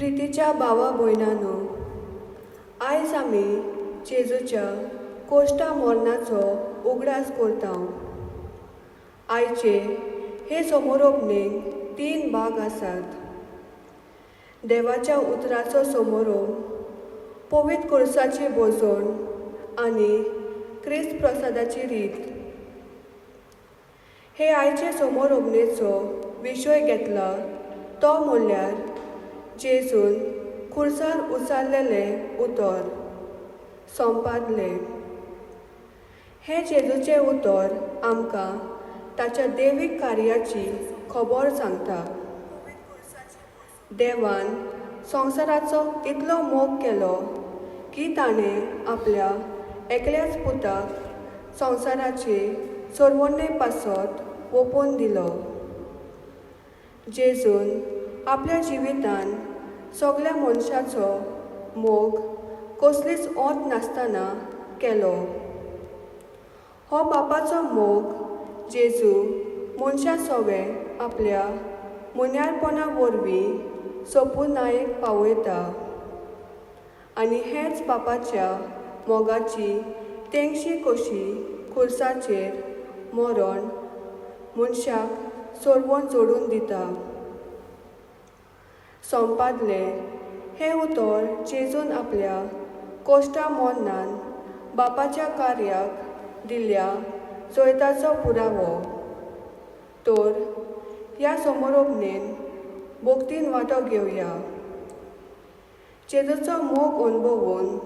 प्रितीच्या भावा भयणांनो, आयज आमी जेजूच्या कोश्टा मरणाचो उगडास करता. आयचे हे समोरोपणेक तीन भाग आसात. देवाच्या उतराचो समोरोप, पवित्र कुर्साची भोजवण आनी क्रिस्त प्रसादाची रीत. हे आयचे समोरोपणेचो विशय घेतला तो म्हणल्यार जेजून खुर्सार उचारलेलें उतर सोंपादलें. हें जेजूचें उतर आमकां ताच्या देवीक कार्याची खबर सांगता. देवान संवसाराचो इतलो मोग केलो की ताणें आपल्या एकल्याच पुताक संवसाराचे सोरवणे पासत ओंपून दिलो. जेजून आपल्या जिवितान सगल्या मनशाचो मोग कसलीच ओत नासतना केलो. हो बापाचो मोग जेजू मनशा सवें आपल्या मुन्यारपणा वरवीं सोपुनायक पावयता आनी हेच बापाच्या मोगाची तेंगशी कशी खुर्साचेर मरण मनशाक सोरवण जोडून दिता. सोंपादलें हें उतर जेजून आपल्या कोश्टा मरणान बापाच्या कार्याक दिल्ल्या जैताचो पुरावो. तर ह्या समोरोपणेन भक्तीन वांटो घेवया. जेजूचो मोग अणभवून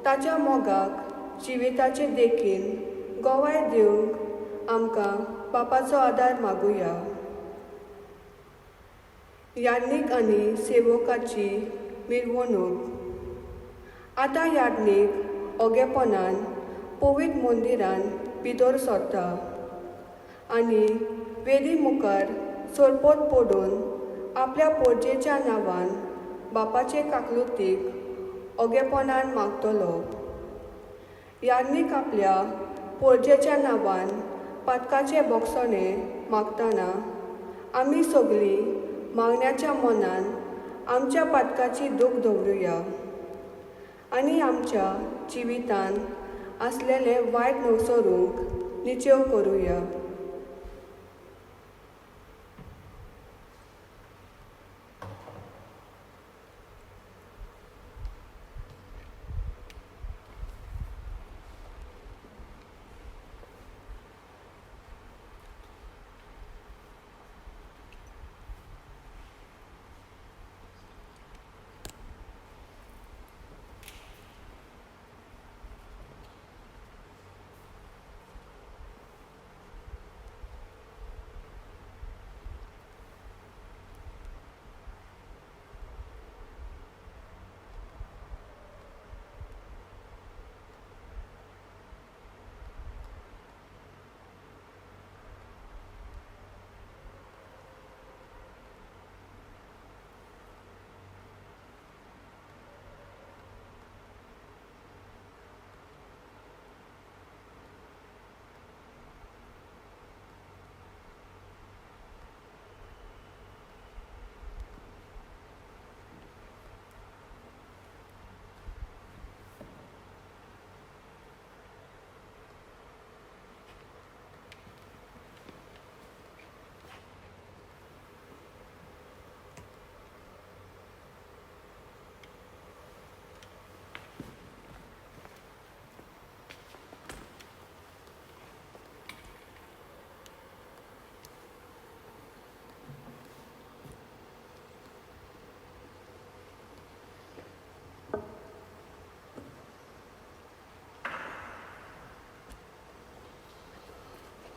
ताच्या मोगाक जिविताचे देखीन गवाय दिवंक आमकां बापाचो आदार मागुया. याज्ञीक आनी सेवकाची मिरवणूक. आतां याज्ञीक ओगेपणान पवित्र मंदिरान भितर सरता आनी वेदी मुखार सरपत पडून आपल्या पोरजेच्या नांवान बापाचे काकलुतीक ओगेपणान मागतलो. याज्ञीक आपल्या पोरजेच्या नांवान पातकाचे बोगसणे मागतना आमी सगळीं मागण्याच्या मनान आमच्या पातकाची दूख दवरुया आनी आमच्या जिवितान आसलेले वायट नवसरूंक निचेव करुया.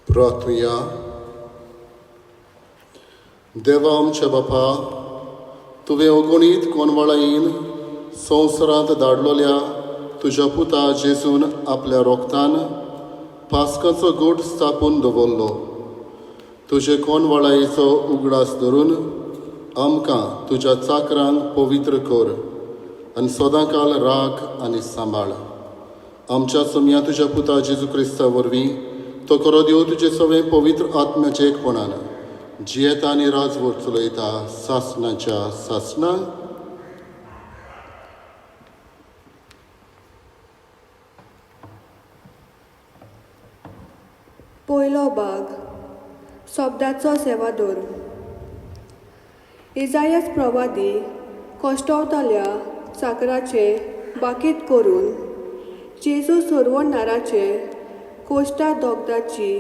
प्रार्थुया. देवा आमच्या बापा, तुवें अगणीत कोनवाळायेन संवसारांत धाडलोल्या तुज्या पुता जेजून आपल्या रोगतान पास्काचो गोट स्थापून दवरलो. तुजे कोनवाळायेचो उगडास धरून आमकां तुज्या चाकरान पवित्र कर आनी सदांकाल राख आनी सांबाळ. आमच्या सोमया तुज्या पुता जेजू क्रिस्ता वरवीं तो करो देव तुजे सगळें पवित्र आत्म्याचे एकपणान जियेता आनी राजवट चलयता सासणाच्या सासणां. भाग सोब्दाचो सेवादोर. इजायस प्रवादी कश्टवतल्या चाकराचे बाकीत करून जेजू सोरवणाराचे कोश्टा दोगदाची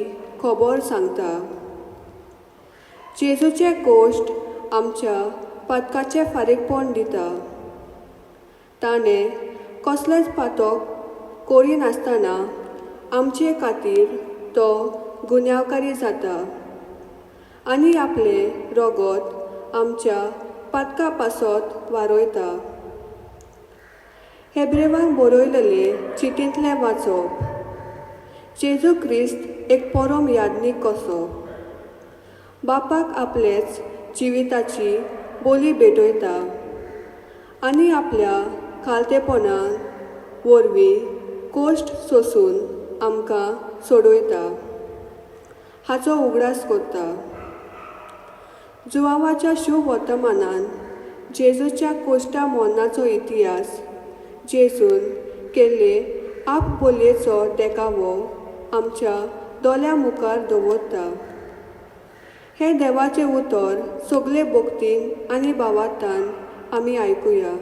खबर सांगता. जेजूचे कोश्ट आमच्या पातकाचें फारीकपण दिता. ताणें कसलेंच पातक करिनासतना आमचे खातीर तो गुन्यांवकारी जाता आनी आपलें रगत आमच्या पातका पासत वारयता. हेब्रेवांक बरयलेले चिटींतलें वाचप. जेजू क्रिस्त एक परम यादनीक कसो बापाक आपलेच जिविताची बोली भेटयता आनी आपल्या खालतेपणा वरवीं कोश्ट सोसून आमकां सोडयता हाचो उगडास करता. जुवांवाच्या शुभ वर्तमानान जेजूच्या कोश्टा मरणाचो इतिहास जेजून केल्ले आपबोलयेचो देखावो आमच्या दोळ्या मुखार दवरता. हें देवाचें उतर सगळे भक्तीन आनी भावार्थान आमी आयकुया.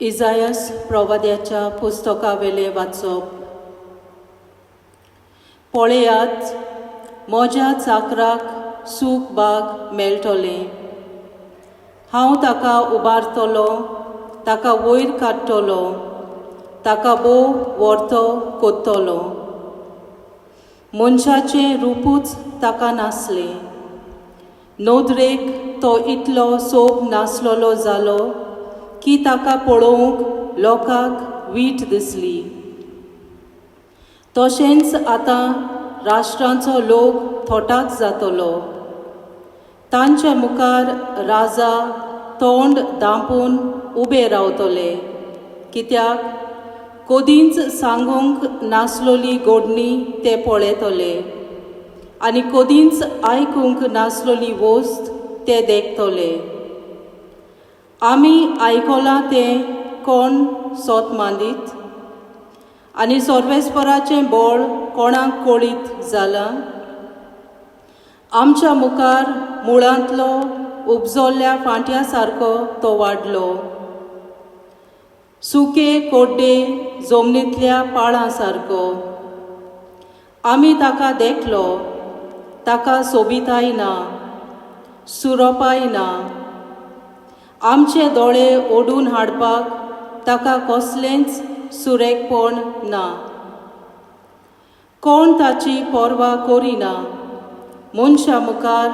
इजायस प्रवाद्याच्या पुस्तकावेले वाचप. पळयात, म्हज्या चाकराक सूख बाग मेळटलें. हांव ताका उबारतलो, ताका वयर काडटलो, ताका भोव व्हरतो कोत्तलो. मनशाचें रुपूच ताका नासलें. नदरेक तो इतलो सोब नासलेलो जालो की ताका पळोवंक लोकांक वीट दिसली. तशेंच आतां राष्ट्रांचो लोक थोटाक जातलो. तांचे मुखार राजा तोंड दांपून उबे रावतले, कित्याक कदींच सांगूंक नासलोली गोडणी ते पळयतले आनी कदींच आयकूंक नासलोली वस्त ते देखतले. आमी आयकलां तें कोण सोत मांदीत आनी सर्वेस्पराचें बळ कोणाक कळीत जालां? आमच्या मुखार मुळांतलो उपजोल्ल्या फांट्या सारको तो वाडलो, सुके कोड्डे जमनींतल्या पाळां सारको. आमी ताका देखलो, ताका सोबिताय ना, सुरोपाय ना. आमचे दोळे ओडून हाडपाक ताका कसलेंच सुरेखपण ना. कोण ताची पर्वा करिना, मनशा मुखार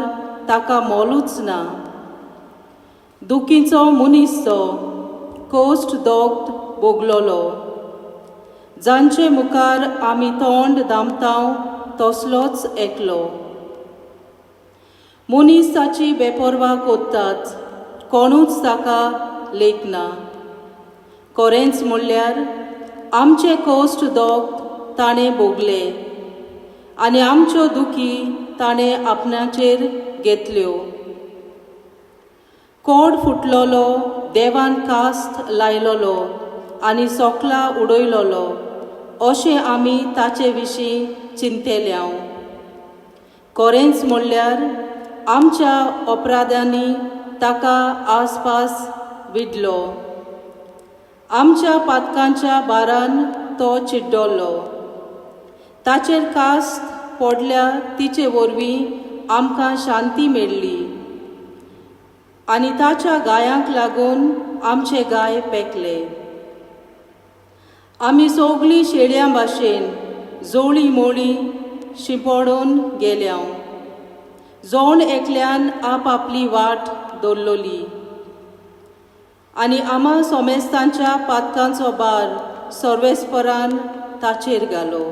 ताका मोलूच ना. दुखीचो मनीस तो, कोश्ट दोगद भोगलोलो. जांचे मुखार आमी तोंड दामतांव तसलोच एकलो. मनीस ताची बेपर्वा कोत्तात, कोणूच ताका लेखना. खरेंच म्हणल्यार आमचे कोश्ट दोग ताणें भोगले आनी आमच्यो दुखी ताणें आपणाचेर घेतल्यो. कोड फुटलोलो, देवान कास्त लायलोलो आनी सोकला उडयलोलो अशें आमी ताचे विशीं चिंतेल्यांव. खरेंच म्हणल्यार आमच्या अपराधांनी ताका आसपास विडलो, आमच्या पातकांच्या बारान तो चिड्डलो. ताचेर कास्त पडल्या तिचे वरवीं आमकां शांती मेळ्ळी आनी ताच्या गायांक लागून आमचे गाय पेकले. आमी सगळीं शेळयां भाशेन जोळी मोळी शिंपडून गेल्यांव. जोण एकल्यान आपआपली वाट दवरलोली आनी आमा सोमेस्तांच्या पातकांचो भार सर्वेस्परान ताचेर घालो.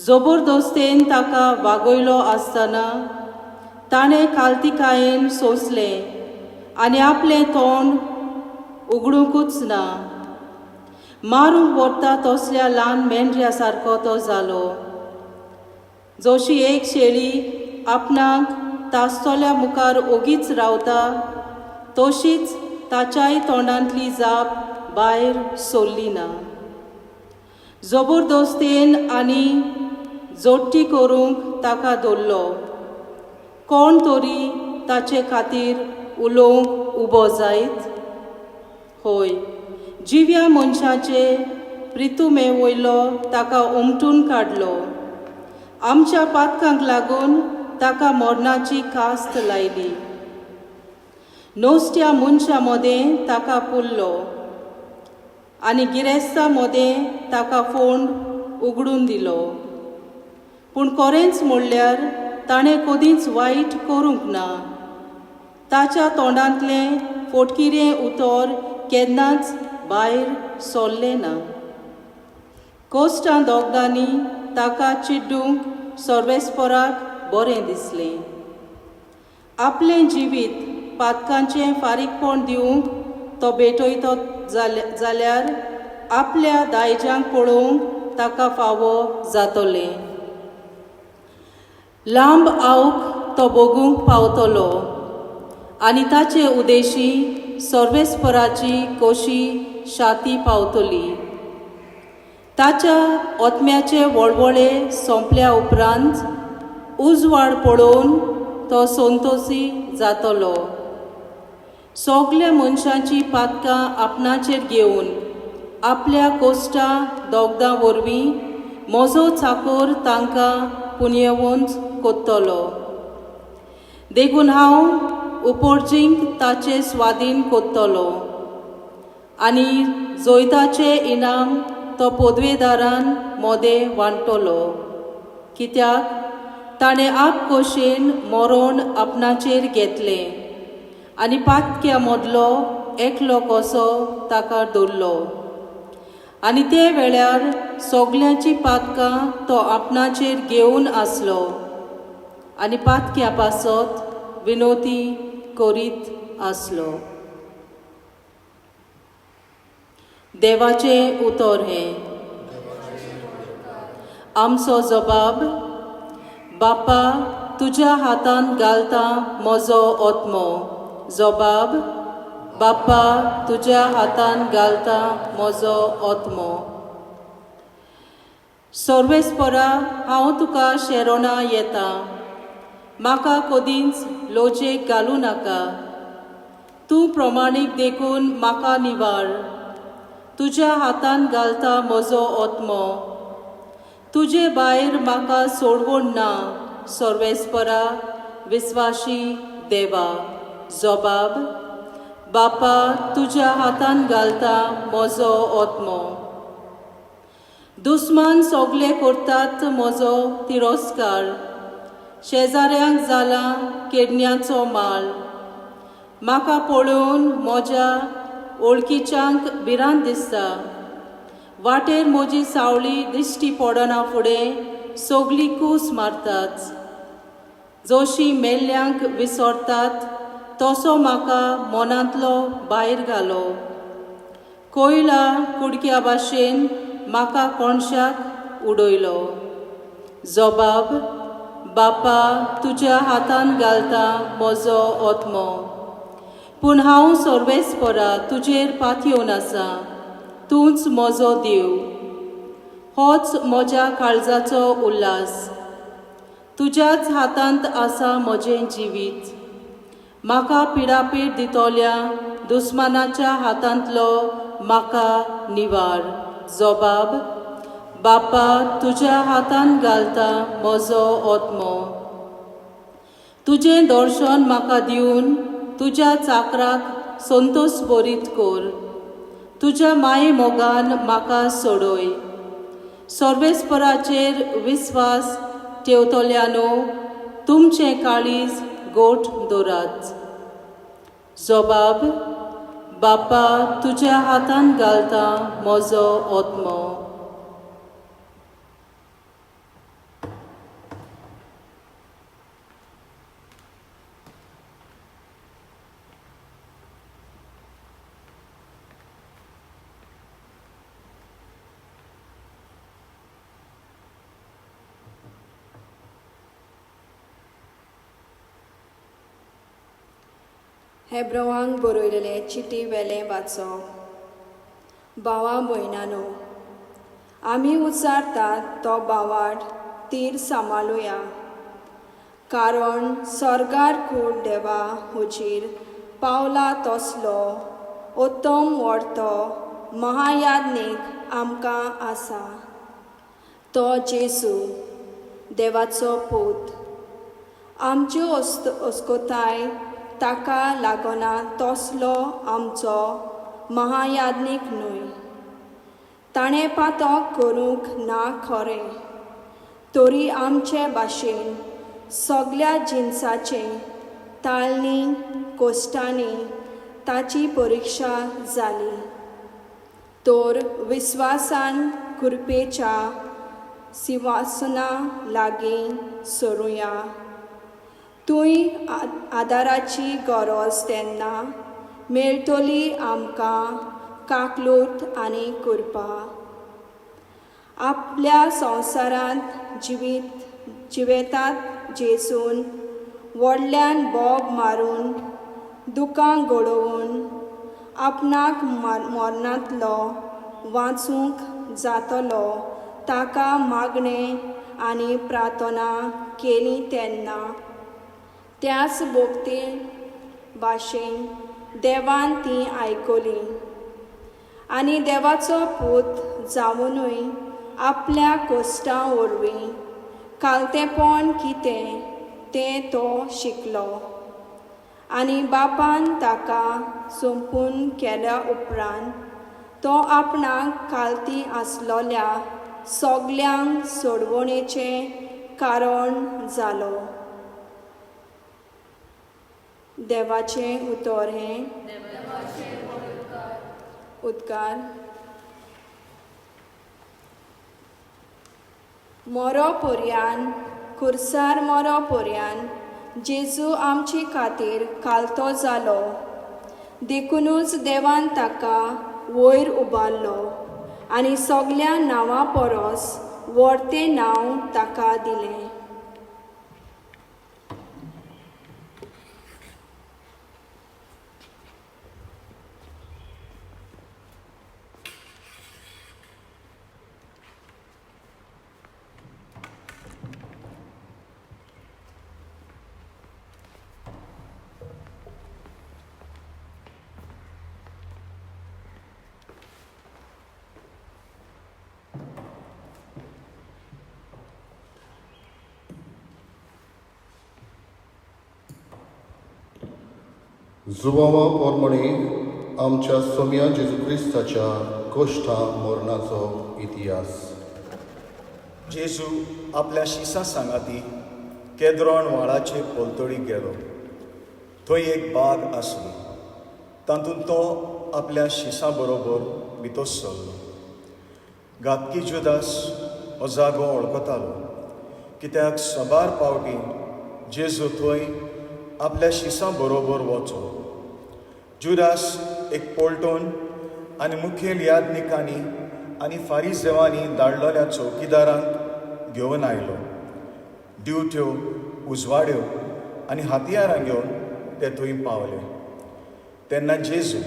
जबरदस्तेन ताका वागयलो आसतना ताणें कालतिकायेन सोंसलें आनी आपलें तोंड उगडुंकूच ना. मारूंक व्हरता तसल्या ल्हान मेंढऱ्या सारको तो जालो. जशी एक शेळी आपणाक तासतल्या मुखार ओगीच रावता तशीच ताच्याय तोंडांतली जाप भायर सरली ना. जबरदस्तेन आनी जोडटी करूंक ताका धरलो. कोण तरी ताचे खातीर उलोवंक उबो जायत? हय, जिव्या मनशाचे प्रितुमे वयलो ताका उमटून काडलो. आमच्या पातकांक लागून ताका मरणाची कास्त लायली. नोस्ट्या मनशां मदें ताका पुरलो आनी गिरेस्ता मदें ताका फोंड उगडून दिलो. पूण खरेंच म्हणल्यार ताणें कदींच वायट करूंक ना. ताच्या तोंडांतलें फोटकिरें उतर केन्नाच भायर सरलें ना. कोश्टां दोगदांनी ताका चिड्डूंक सर्वेस्पराक बरें दिसलें. आपलें जिवीत पातकांचें फारीकपण दिवंक तो भेटयतो जाल्यार आपल्या दायज्यांक पळोवंक ताका फावो जातलें. लांब आवक तो भोगूंक पावतलो आनी ताचे उदेशी सर्वेस्पराची कोशी शाती पावतली. ताच्या ओतम्याचे वळवळे सोंपल्या उपरांत उजवाड पळोवन तो संतोशी जातलो. सगल्या मनशांची पातकां आपणाचेर घेवन आपल्या कोश्टां दोगदां वरवीं म्हजो चाकोर तांकां पुनयेवंत कोत्तलो. देखून हांव उपोर्जींक ताचे स्वादीन कोत्तलो आनी जैताचें इनाम तो पदवेदारान मोदें वांट्टलो. कित्याक ताणें आप कोशेन मरण आपणाचेर घेतलें आनी पातक्या मदलो एकलो कसो ताका दवरलो आनी ते वेळार सगल्यांची पातकां तो आपणाचेर घेवन आसलो आनी पातक्या पासत विनोती करीत आसलो. देवाचें उतर हें. आमचो जबाब. बापा तुज्या हातांत घालता म्हजो ओत्मो. जबाब. बापा तुज्या हातांत घालता म्हजो ओत्मो. सर्वेस्परा हांव तुका शेरोणा येता. म्हाका कदींच लोजेक घालूं नाका. तूं प्रमाणीक देखून म्हाका निवार. तुज्या हातांत घालता म्हजो ओत्मो. तुजे भायर म्हाका सोडवण ना सर्वेस्परा विस्वाशी देवा. जबाब. बापा तुज्या हातांत घालता म्हजो ओत्मो. दुस्मान सगले करतात म्हजो तिरस्कार. शेजाऱ्यांक जाला केडण्याचो माल. म्हाका पळोवन म्हज्या वळखीच्यांक भिरांत दिसता. वाटेर म्हजी सावळी दिश्टी पडना फुडें सगळीं कूस मारतात. जशी मेल्ल्यांक विसरतात तसो म्हाका मनांतलो भायर घालो. कोयला कुडक्या भाशेन म्हाका कोणशाक उडयलो. जबाब. बापा तुज्या हातांत घालता म्हजो ओत्मो. पूण हांव सर्वेस्परा तुजेर पातयेवन आसा. तूंच म्हजो देव. होच म्हज्या काळजाचो उल्हास. तुज्याच हातांत आसा म्हजें जिवीत. म्हाका पिडापीड दितल्या दुस्मानाच्या हातांतलो म्हाका निवार. जबाब. बापा तुज्या हातांत घालता म्हजो ओत्मो. तुजें दर्शन म्हाका दिवन तुज्या चाकराक संतोश बरीत कर. तुज्या माये मोगान म्हाका सोडय. सर्वेस्पराचेर विस्वास ठेवतल्यानो तुमचें काळीज गोठ दवरात. जबाब. बापा तुज्या हातांत घालता म्हजो ओत्मो. हेब्रवांक बरयलेले चिटी वेलें वाचप. भावा भयणानो, आमी उचारतात तो भावार्थ तीर सांबाळुया, कारण स्वर्गार कूड देवा हुजीर पावला तसलो उत्तम व्हडतो महायाज्ञीक आमकां आसा, तो जेजू देवाचो पूत. आमच्यो अस्कोताय ताका लागना तसलो आमचो महायाज्ञीक न्हय. ताणें पातक करूंक ना खरें, तरी आमचे भाशेन सगल्या जिनसाचे ताळणी कोश्टांनी ताची परिक्षा जाली, तर विस्वासान कृपेच्या सिंवासना लागीं सरुया. थंय आदाराची गरज तेन्ना मेळटली आमकां काकलूट आनी कृपा. आपल्या संवसारांत जिवेतात जेजून व्हडल्यान बोब मारून दुकां गळोवन आपणाक मरणांतलो वाचूंक जातलो ताका मागणें आनी प्रार्थना केली तेन्ना त्याच भक्ती भाशेन देवान ती आयकली आनी देवाचो पूत जावनूय आपल्या कोश्टां वरवीं कालतेपण कितें तें तो शिकलो आनी बापान ताका सोंपून केल्या उपरांत तो आपणाक कालती आसलोल्या सगल्यांक सोडवणेचें कारण जालो. देवाचें उतर हें उद्गार. मोरो पोरयान खुर्सार मोरो पोरयान जेजू आमचे खातीर कालतो जालो, देखुनूच देवान ताका वयर उबारलो आनी सगल्या नांवां परस व्हडतें नांव ताका दिलें. जुवावा पोरमणी आमच्या सोम्या जेजू क्रिस्ताच्या कोश्टा मरणाचो इतिहास. जेजू आपल्या शिसां सांगाती केद्रोण व्हाळाचे पलतडी गेलो. थंय एक बाग आसली, तातूंत तो आपल्या शिसां बरोबर भितर सरलो. घातकी जुदास हो जागो वळखतालो, कित्याक सबार पावटी जेजू थंय आपल्या शिसां बरोबर वचो. जुदास एक पोलटोन आनी मुखेल यादनिकांनी आनी फारीजेवांनी धाडलेल्या चौकीदारांक घेवन आयलो. दिवट्यो, उजवाड्यो आनी हातयारां घेवन ते थंय पावले. तेन्ना जेजू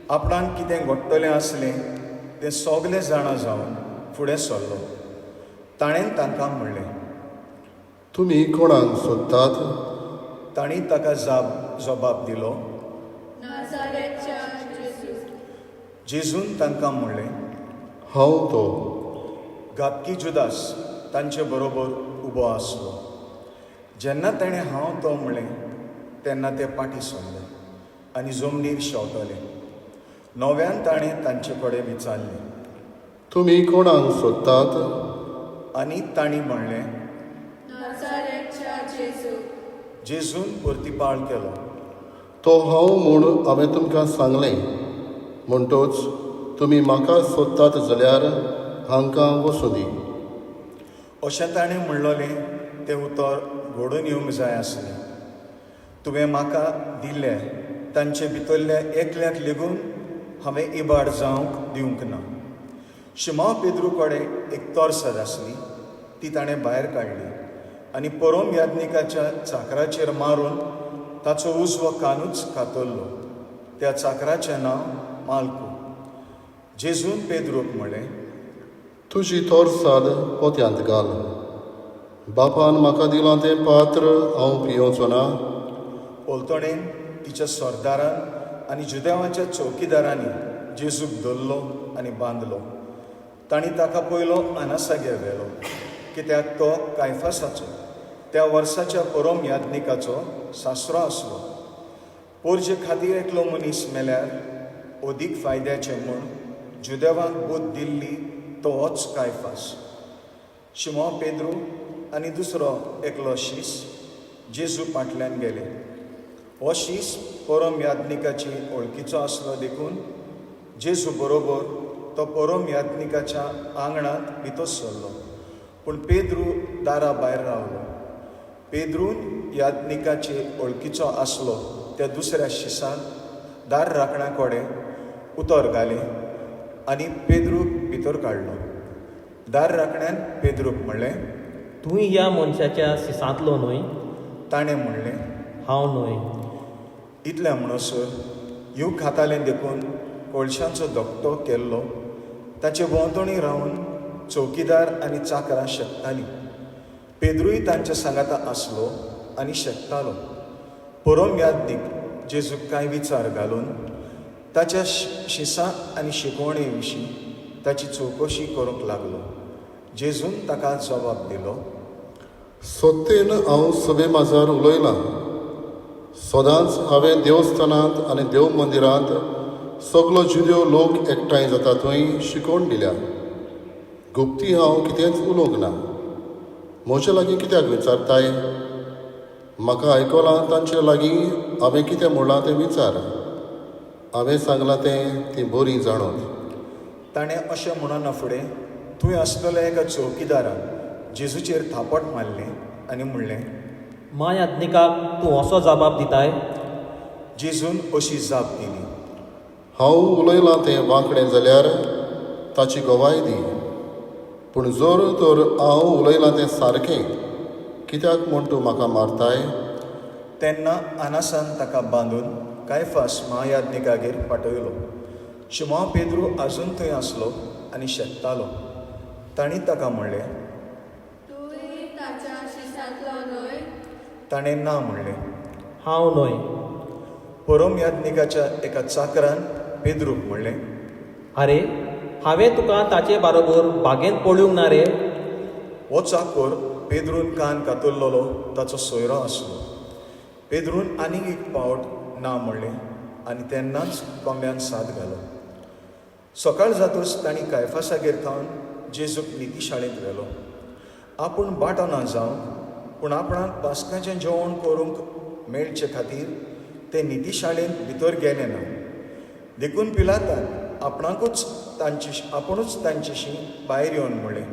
आपणाक कितें घडटलें आसलें तें सगलें जाणा जावन फुडें सरलो. ताणें तांकां म्हणलें, तुमी कोणाक सोदतात? तांणी ताका जबाब दिलो, जेजून तांकां म्हणलें, हांव तो. घातकी जुदास तांचे बरोबर उबो आसलो. जेन्ना ताणें हांव तो म्हणलें तेन्ना ते पाटी सरले आनी जमनीर शेंवटले. नव्यान ताणें तांचे कडेन विचारलें, तुमी कोणाक सोदतात? आनी तांणी म्हणलें, जेजून परतिपाळ केलो, तो हांव म्हूण हांवें तुमकां सांगलें, म्हणटोच तुमी म्हाका सोदतात जाल्यार हांकां वचूं दी. अशें ताणें म्हणलोलें तें उतर घडून येवंक जाय आसलें. तुवें म्हाका दिल्ले तांचे भितरल्या एकल्याक लेगून हांवें इबाड जावंक दिवंक ना. शिमांव पेद्रू कडेन एक तोरसाद आसली, ती ताणें भायर काडली आनी परोम याज्ञिकाच्या चाकराचेर मारून ताचो उजवो कानूच कातरलो. त्या चाकराचें नांव मालकू. जेजून पेद्रूक म्हणलें, तुजी तोरसाद पोत्यांत घाल. बापान म्हाका दिलां तें पात्र हांव पियोवचो ना? पलतणेन तिच्या सरदारान आनी जुदेवांच्या चौकीदारांनी जेजूक धरलो आनी बांदलो. तांणी ताका पयलो अनासागेर व्हेलो, कित्याक तो कायफासाचो, त्या वर्साच्या परम याज्ञिकाचो सासरो आसलो. पोरजे खातीर एकलो मनीस मेल्यार अदीक फायद्याचें म्हूण जुदेवांक बूद दिल्ली तो होच कायफास. शिमो पेद्रू आनी दुसरो एकलो शीस जेजू फाटल्यान गेले. हो शीस परम याज्ञिकाची वळखीचो आसलो देखून जेजू बरोबर तो परम याज्ञिकाच्या आंगणांत भितर सरलो, पूण पेद्रू दारा भायर रावलो. पेद्रून याज्ञिकाचे वळखीचो आसलो त्या दुसऱ्या शिसान दार राखण्या कडेन उतर घालें आनी पेद्रूक भितर काडलो. दार राखण्यान पेद्रूक म्हणलें, तूं ह्या मनशाच्या सिसांतलो न्हय? ताणें म्हणलें, हांव न्हय. इतलें म्हणसर येव खातालें देखून कोळशांचो धकटो केल्लो ताचे भोंवतणी रावन चौकीदार आनी चाकरां शेकतालीं. पेद्रूय तांच्या सांगाता आसलो आनी शेकतालो. परम यादीक जेजूक कांय विचार घालून ताच्या शिसां आनी शिकवणे विशीं ताची चवकशी करूंक लागलो. जेजून ताका जबाब दिलो, सत्तेन हांव सभे माजार उलयलां. सदांच हांवें देवस्थानांत आनी देव मंदिरांत सगलो जुदेव लोक एकठांय जाता थंय शिकोवन दिल्या. गुप्ती हांव कितेंच उलोवंक ना. म्हजे लागीं कित्याक विचारताय? म्हाका आयकलां तांचे लागीं हांवें कितें म्हणलां तें विचार. हांवें सांगलां तें तीं बरीं जाणत. ताणें अशें म्हणना फुडें थंय आसलेल्या एका चौकीदारान जेजूचेर थापट मारलें आनी म्हणलें, म्हायाज्ञिकाक तूं असो जबाब दिताय? जेजून अशी जाप दिली, हांव उलयलां तें वांकडें जाल्यार ताची गवाय दी, पूण जर तर हांव उलयलां तें सारकें, कित्याक म्हूण तूं म्हाका मारताय? तेन्ना अनासान ताका बांदून कायफास म्हायाज्ञिकागेर पाठयलो. शिमांव पेद्रू आजून थंय आसलो आनी शेकतालो. तांणी ताका म्हणलें, तूंय ताच्या शिसांतलो न्हय? ताणें ना म्हणलें. हांव न्हय. परम याज्ञिकाच्या एका चाकरान पेद्रूक म्हणलें, आरे, हांवें तुका ताचे बारोबर बागेंत पळोवंक ना रे? हो चाकोर पेद्रून कान कातरलेलो ताचो सोयरो आसलो. पेद्रून आनीक एक पावट ना म्हणलें आनी तेन्नाच कोंब्यान साद घालो. सकाळ जातूच तांणी कायफासागेर थावन जेजूक नितीशाळेंत व्हेलो. आपूण बाटो ना जावंक पूण आपणाक पास्काचें जेवण करूंक मेळचे खातीर ते नितीशाळेंत भितर गेले ना. देखून पिलातान आपणाकूच तांचे आपुणूच तांचेशी भायर येवन म्हणलें,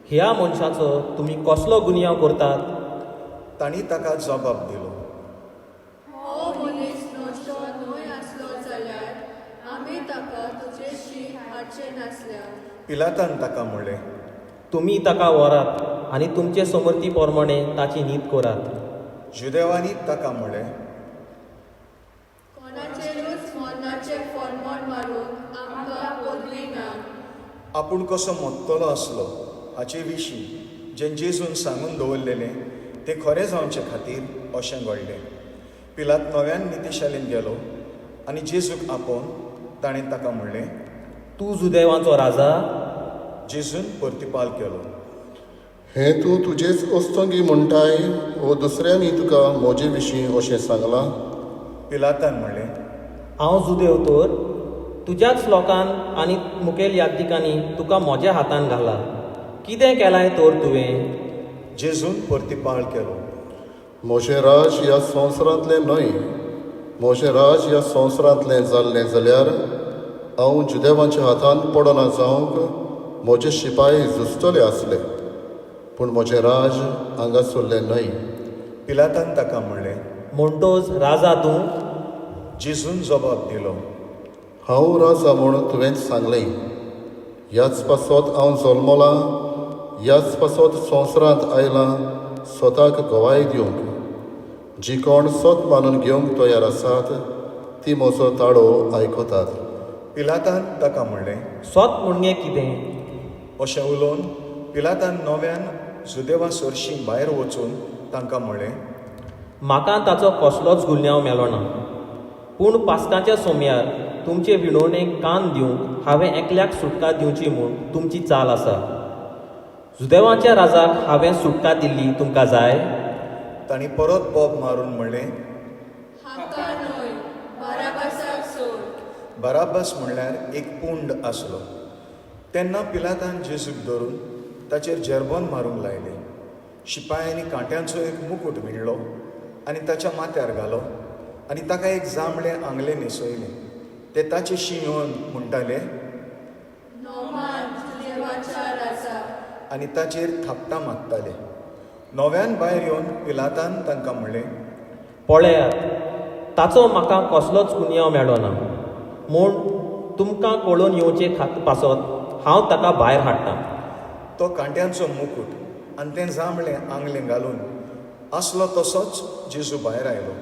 ह्या मनशाचो तुमी कसलो गुन्यांव करतात? तांणी ताका जबाब दिलो, हो मनीस नश्टो न्हय आसलो जाल्यार आमी ताका तुजेशी हाडचे नासल्या. पिलातान ताका म्हणलें, तुमी ताका व्हरात आनी तुमचे समर्थी प्रमाणे ताची नीत करात. जुदेवांनी ताका म्हणलें, कोणाचेरूच मरणाचें फॉर्मोण मारूंक आमकां पदवी ना. आपूण कसो मोत्तलो आसलो हाचे विशीं जें जेजून सांगून दवरलेलें तें खरें जावचे खातीर अशें घडलें. पिलात नव्यान नितीशालेन गेलो आनी जेजूक आपोवन ताणें ताका म्हणलें, तूं जुदेवांचो राजा? जेजून प्रतिपाल केलो, हें तूं तुजेच अस्तंगी म्हणटाय वो दुसऱ्यांनी तुका म्हजे विशीं अशें सांगलां? पिलातान म्हणलें, हांव जुदेव तर? तुज्याच लोकान आनी मुखेल याज्ञिकांनी तुका म्हज्या हातान घाला. कितें केलाय तर तुवें? जेजून प्रतिपाळ केलो, म्हजें राज ह्या संवसारांतलें न्हय. म्हजें राज ह्या संवसारांतलें जाल्लें जाल्यार हांव जुदेवांच्या हातान पडना जावंक म्हजे शिपाय झुजतले आसले, पूण म्हजें राज हांगासरलें न्हय. पिलातान ताका म्हणलें, म्हणटोच राजा तूं? जेजून जबाब दिलो, हांव राजा म्हूण तुवेंच सांगलें. ह्याच पासत हांव जल्मलां, ह्याच पासत संवसारांत आयलां स्वताक गवाय दिवंक. जी कोण सत मानून घेवंक तयार आसात ती म्हजो ताळो आयकतात. पिलातान ताका म्हणलें, सोत म्हणगे कितें? अशें उलोवन पिलातान नव्यान जुदेवा सरशीं भायर वचून तांकां म्हणलें, म्हाका ताचो कसलोच गुन्यांव मेलो ना. पूण पास्काच्या सोम्यार तुमचे विनवणेक कान दिवंक हांवें एकल्याक सुटका दिवची म्हूण तुमची चाल आसा. जुदेवाच्या राजाक हांवें सुटका दिल्ली तुमकां जाय? तांणी परत बोब मारून म्हणलें, हाका न्हय, बाराबासाक सोड. बाराबास म्हणल्यार एक पुंड आसलो. तेन्ना पिलातान जेजूक धरून ताचेर जेरबोन मारूंक लायलें. शिपायांनी कांट्यांचो एक मुकूट विणलो आनी ताच्या माथ्यार घालो आनी ताका एक जांबळें आंगलें न्हेसयलें. ते ताचे शी येवन म्हणटाले, नोमान जुदेवाच्या राजा. आनी ताचेर थापटां मारताले. नव्यान भायर येवन पिलातान तांकां म्हणलें, पळयात, ताचो म्हाका कसलोच गुन्यांव मेळ्ळो ना, म्हूण तुमकां कळून येवचे पासत हांव ताका भायर हाडटां. तो कांट्यांचो मुकूट आनी तें जांबळें आंगलें घालून आसलो तसोच जेजू भायर आयलो.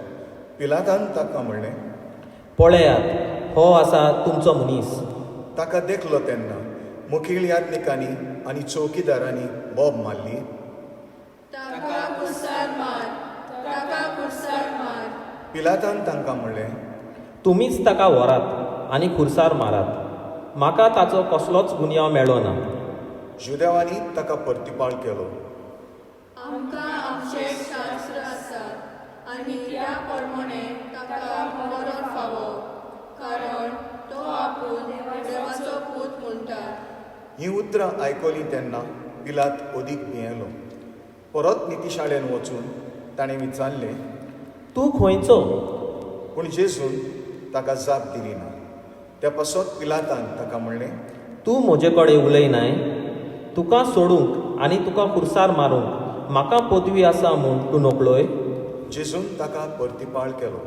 पिलातान ताका म्हणलें, पळयात, हो आसा तुमचो मनीस. ताका देखलो तेन्ना मुखेल याज्ञिकांनी आनी चौकीदारांनी बोब मारली, ताका कुर्सार मार, ताका कुर्सार मार. पिलातान तांकां म्हणलें, तुमीच ताका व्हरात आनी खुर्सार मारात. म्हाका ताचो कसलोच गुन्यांव मेळ्ळो ना. जुदेवांनी ताका परतिपाळ केलो. आमकां आमचें शास्त्र आसा आनी त्या प्रमाणें ताका मरण फावो, कारण तो आपूण देवाचो पूत म्हणटा. हीं उतरां आयकलीं तेन्ना पिलात अदीक भियेलो. परत नितीशाळेन वचून ताणें विचारलें, तूं खंयचो? पूण जेजून ताका जाप दिली ना. त्या पासत पिलातान ताका म्हणलें, तूं म्हजे कडेन उलयनाय? तुका सोडूंक आनी तुका खुर्सार मारूंक म्हाका पदवी आसा म्हूण तूं नकळय? जेजून ताका परतिपाळ केलो.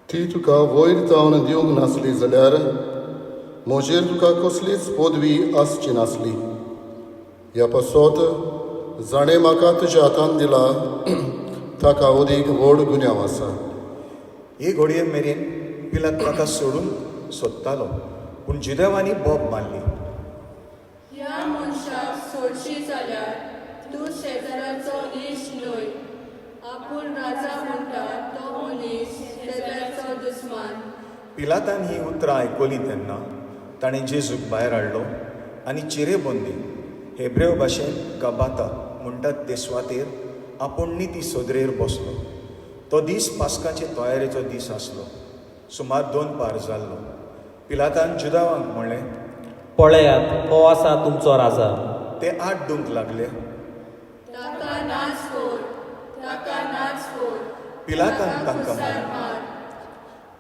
ती तुका वयर जावन दिवंक नासली जाल्यार म्हजेर तुका कसलीच पदवी आसची नासली. ह्या पासत जाणें म्हाका तुज्या हातान दिला ताका अदीक व्हड गुन्यांव आसा. ही घडये मेरेन पिलात ताका सोडूंक सोदतालो, पूण जुदेवांनी बोब मारली, ह्या मनशाक सोडशी जाल्यार तूं शेजाराचो इश्ट न्हय. आपूण राजा म्हणटा तो मनीस शेजाराचो दुस्मान. पिलातान ही उतरां आयकलीं तेन्ना ताणें जेजूक भायर हाडलो आनी चिरेबंदी, हेब्रेव भाशेन गबाता म्हणटात ते सुवातेर आपूण निती सदरेर बसलो. तो दीस पास्काचे तयारेचो दीस आसलो. सुमार 2 पार जाल्लो. पिलातान जुदावांक म्हणलें, पळयात, हो आसा तुमचो राजा. ते आड्डूंक लागले, ताका नाच कोर, ताका नाच कोर. पिलातान तांकां कुर्सार मार.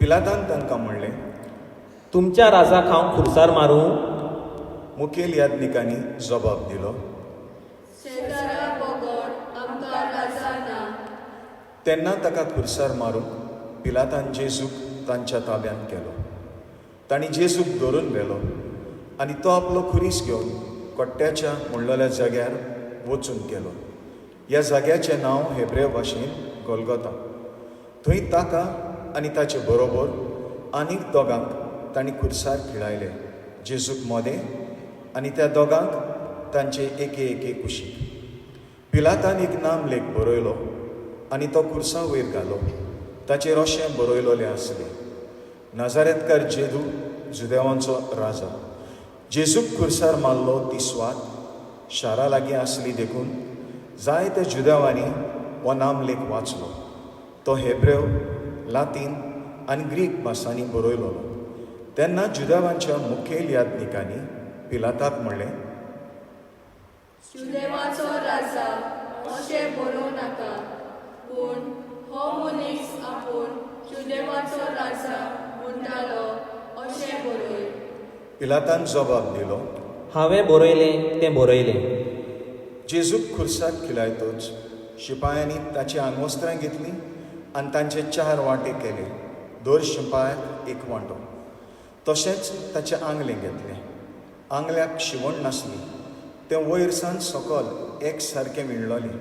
पिलातान तांकां म्हणलें, तुमच्या राजाक हांव खुर्सार मारूं? मुखेल याज्ञिकांनी जबाब दिलो, शेजारा बगर आमकां राजा ना. तेन्ना ताका खुर्सार मारूंक पिलातान जेजूक तांच्या ताब्यांत केलो. तांणी जेजूक धरून व्हेलो आनी तो आपलो खुरीस घेवन कोट्ट्याच्या म्हणलेल्या जाग्यार वचून गेलो. ह्या जाग्याचें नांव हेब्रेव भाशेन गोलगोता. थंय ताका आनी ताचे बरोबर आनीक दोगांक तांणी खुर्सार खिळायले, जेजूक मदें आनी त्या दोगांक तांचे एके एके कुशीक. पिलातान एक नामलेख बरयलो आनी तो खुर्सा वयर घालो. ताचेर अशें बरयलेलें आसलें, नाजारेतकार जेजू, जुदेवांचो राजा. जेजूक खुर्सार मारलो ती सुवात शारा लागीं आसली देखून जायत्या जुदेवांनी हो नामलेख वाचलो. तो हेब्रेव, लातीन आनी ग्रीक भासांनी बरयलो. तेन्ना जुदेवांच्या मुखेल याज्ञिकांनी पिलाताक म्हणलें, जुदेवाचो राजा अशें बरोवं नाका, पूण हो मनीस आपूण जुदेवाचो राजा म्हणटालो अशें बरय. पिलातान जबाब दिलो, हांवें बरयलें तें बरयलें. जेजूक खुर्साक खिलायतच शिपायांनी ताचीं आंगवस्त्रां घेतलीं आनी तांचे 4 वांटे केले, दर शिपायाक एक वांटो. तशेंच ताचें आंगलें घेतलें. आंगल्याक शिवण नासली, तें वयर सावन सकल एक सारकें विणलोलें.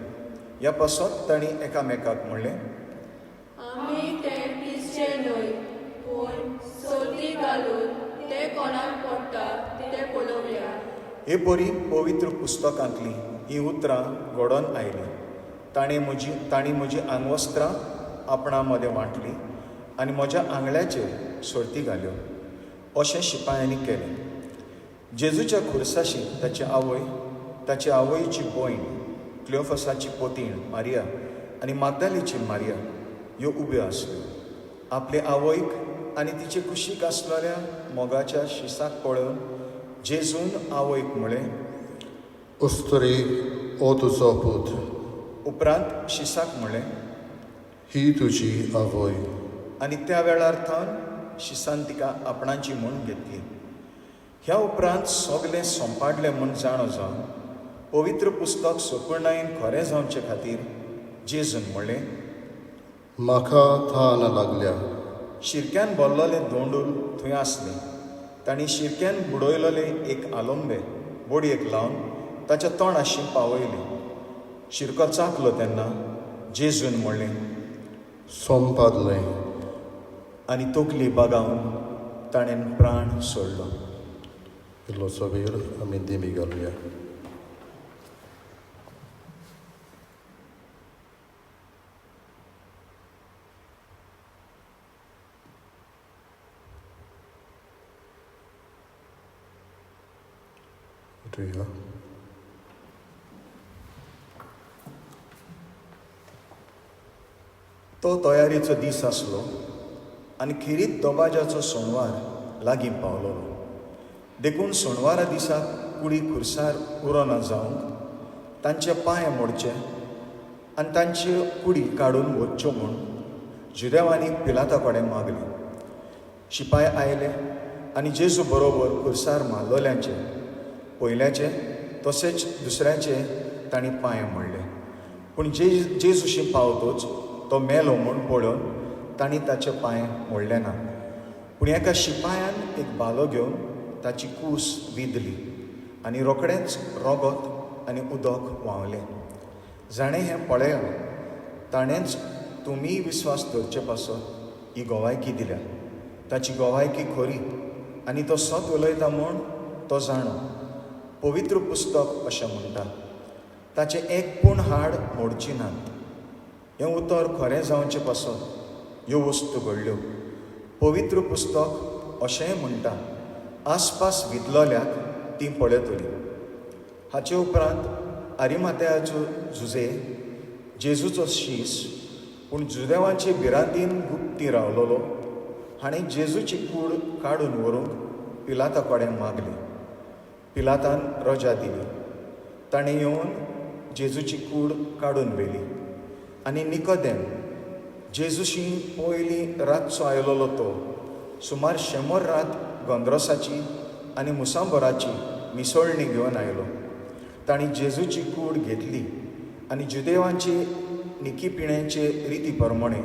ह्या पासत तांणी एकामेकाक म्हणलें, आमी तें पिसचें न्हय, पूण सर्ती घालून तें कोणाक पडटा तें पळोवया. हे परी पवित्र पुस्तकांतलीं हीं उतरां घडोवन आयलीं. तांणी म्हजी आंगवस्त्रां आपणा मदें वांटलीं आनी म्हज्या आंगळ्याचेर सर्ती घाल्यो. अशें शिपायांनी केलें. जेजूच्या खुर्साशी ताची आवय, ताची आवयची भयण, क्लियोफसाची पोतीण मारिया आनी मागदालीची मारिया ह्यो उब्यो आसल्यो. आपले आवयक आनी तिचे कुशीक आसलेल्या मोगाच्या शिसाक पळोवन जेजून आवयक म्हळें, अस्तुरी, ओ तुजो पूत. उपरांत शिसाक म्हळें, ही तुजी आवय. आनी त्या वेळार थावन शिसान तिका आपणाची म्हूण घेतली. ह्या उपरांत सगलें सोंपाडलें म्हूण जाणो जावन पवित्र पुस्तक सोपूर्णायेन खरें जावचे खातीर जेजून म्हणलें, म्हाका थान लागल्या. शिरक्यान भरलेलें दोंडूल थंय आसलें. तांणी शिरक्यान बुडयलेले एक आलोंबे बोडयेक लावन ताच्या तोंडाशी पावयलें. शिरको चाकलो तेन्ना जेजून म्हणलें, सोंपादलें. आनी तकली बागावन ताणें प्राण सोडलो. इल्लोसो वेळ आमी दिमी घालुया. उठुया. तो तयारीचो दीस आसलो आनी खेरीत दबाज्याचो सोणवार लागीं पावलोलो. देखून सोणवारा दिसा कुडी खुर्सार उरोना जावंक तांचे पांय मोडचे आनी तांच्यो कुडी काडून वच्च्यो म्हूण जुदेवांनी पिलाता कडेन मागली. शिपाय आयले आनी जेजू बरोबर खुर्सार मारलोल्यांचे पयल्याचे तशेंच दुसऱ्याचे तांणी पांय मोडले. पूण जेजूशी पावतोच तो मेलो म्हूण पळोवन तांणी ताचे पांय मोडले ना. पूण एका शिपायान एक भालो घेवन ताची कूस विदली आनी रोखडेंच रोगत आनी उदक व्हांवलें. जाणें हें पळयलें ताणेंच तुमीय विस्वास धरचे पासत ही गोवायकी दिल्या. ताची गोवायकी खरी आनी तो सत उलयता म्हूण तो जाणो. पवित्र पुस्तक अशें म्हणटा, ताचें एक पूण हाड मोडची नात. हें उतर खरें जावचें पासत ह्यो वस्तू घडल्यो. पवित्र पुस्तक अशेंय म्हणटा, आसपास विदलोल्याक तीं पळयतलीं. हाचे उपरांत आरिमात्याचो जुजे जेजूचो शीस पूण जुदेवांचे भिरांतीन गुप्ती रावलोलो हाणें जेजूची कूड काडून व्हरूंक पिलाता कडेन मागली. पिलातान रजा दिली. ताणें येवन जेजूची कूड काडून व्हेली आनी निकोदेम जेजूशी पयलीं रातचो आयलोलो तो सुमार 100 रात गंद्रोसाची आनी मुसांबराची मिसळणी घेवन आयलो. तांणी जेजूची कूड घेतली आनी जुदेवांचे निकी पिण्याचे रिती प्रमाणे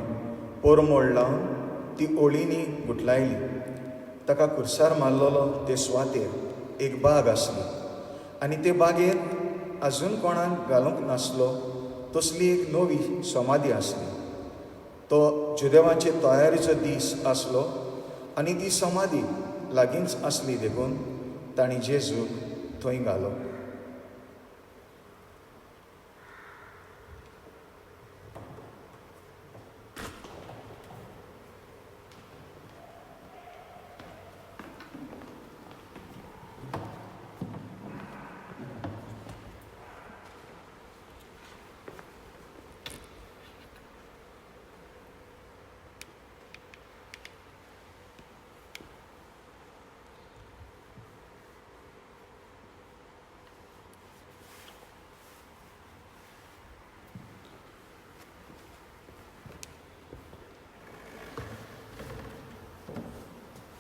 पोरमोळ लावन ती ओळींनी गुटलायली. ताका खुर्सार मारलेलो ते सुवातेर एक बाग आसली आनी ते बागेंत आजून कोणाक घालूंक नासलो तसली एक नवी समाधी आसली. तो जुदेवांचे तयारीचो दीस आसलो आनी ती समाधी लागींच आसली देखून तांणी जेजूक थंय घालो.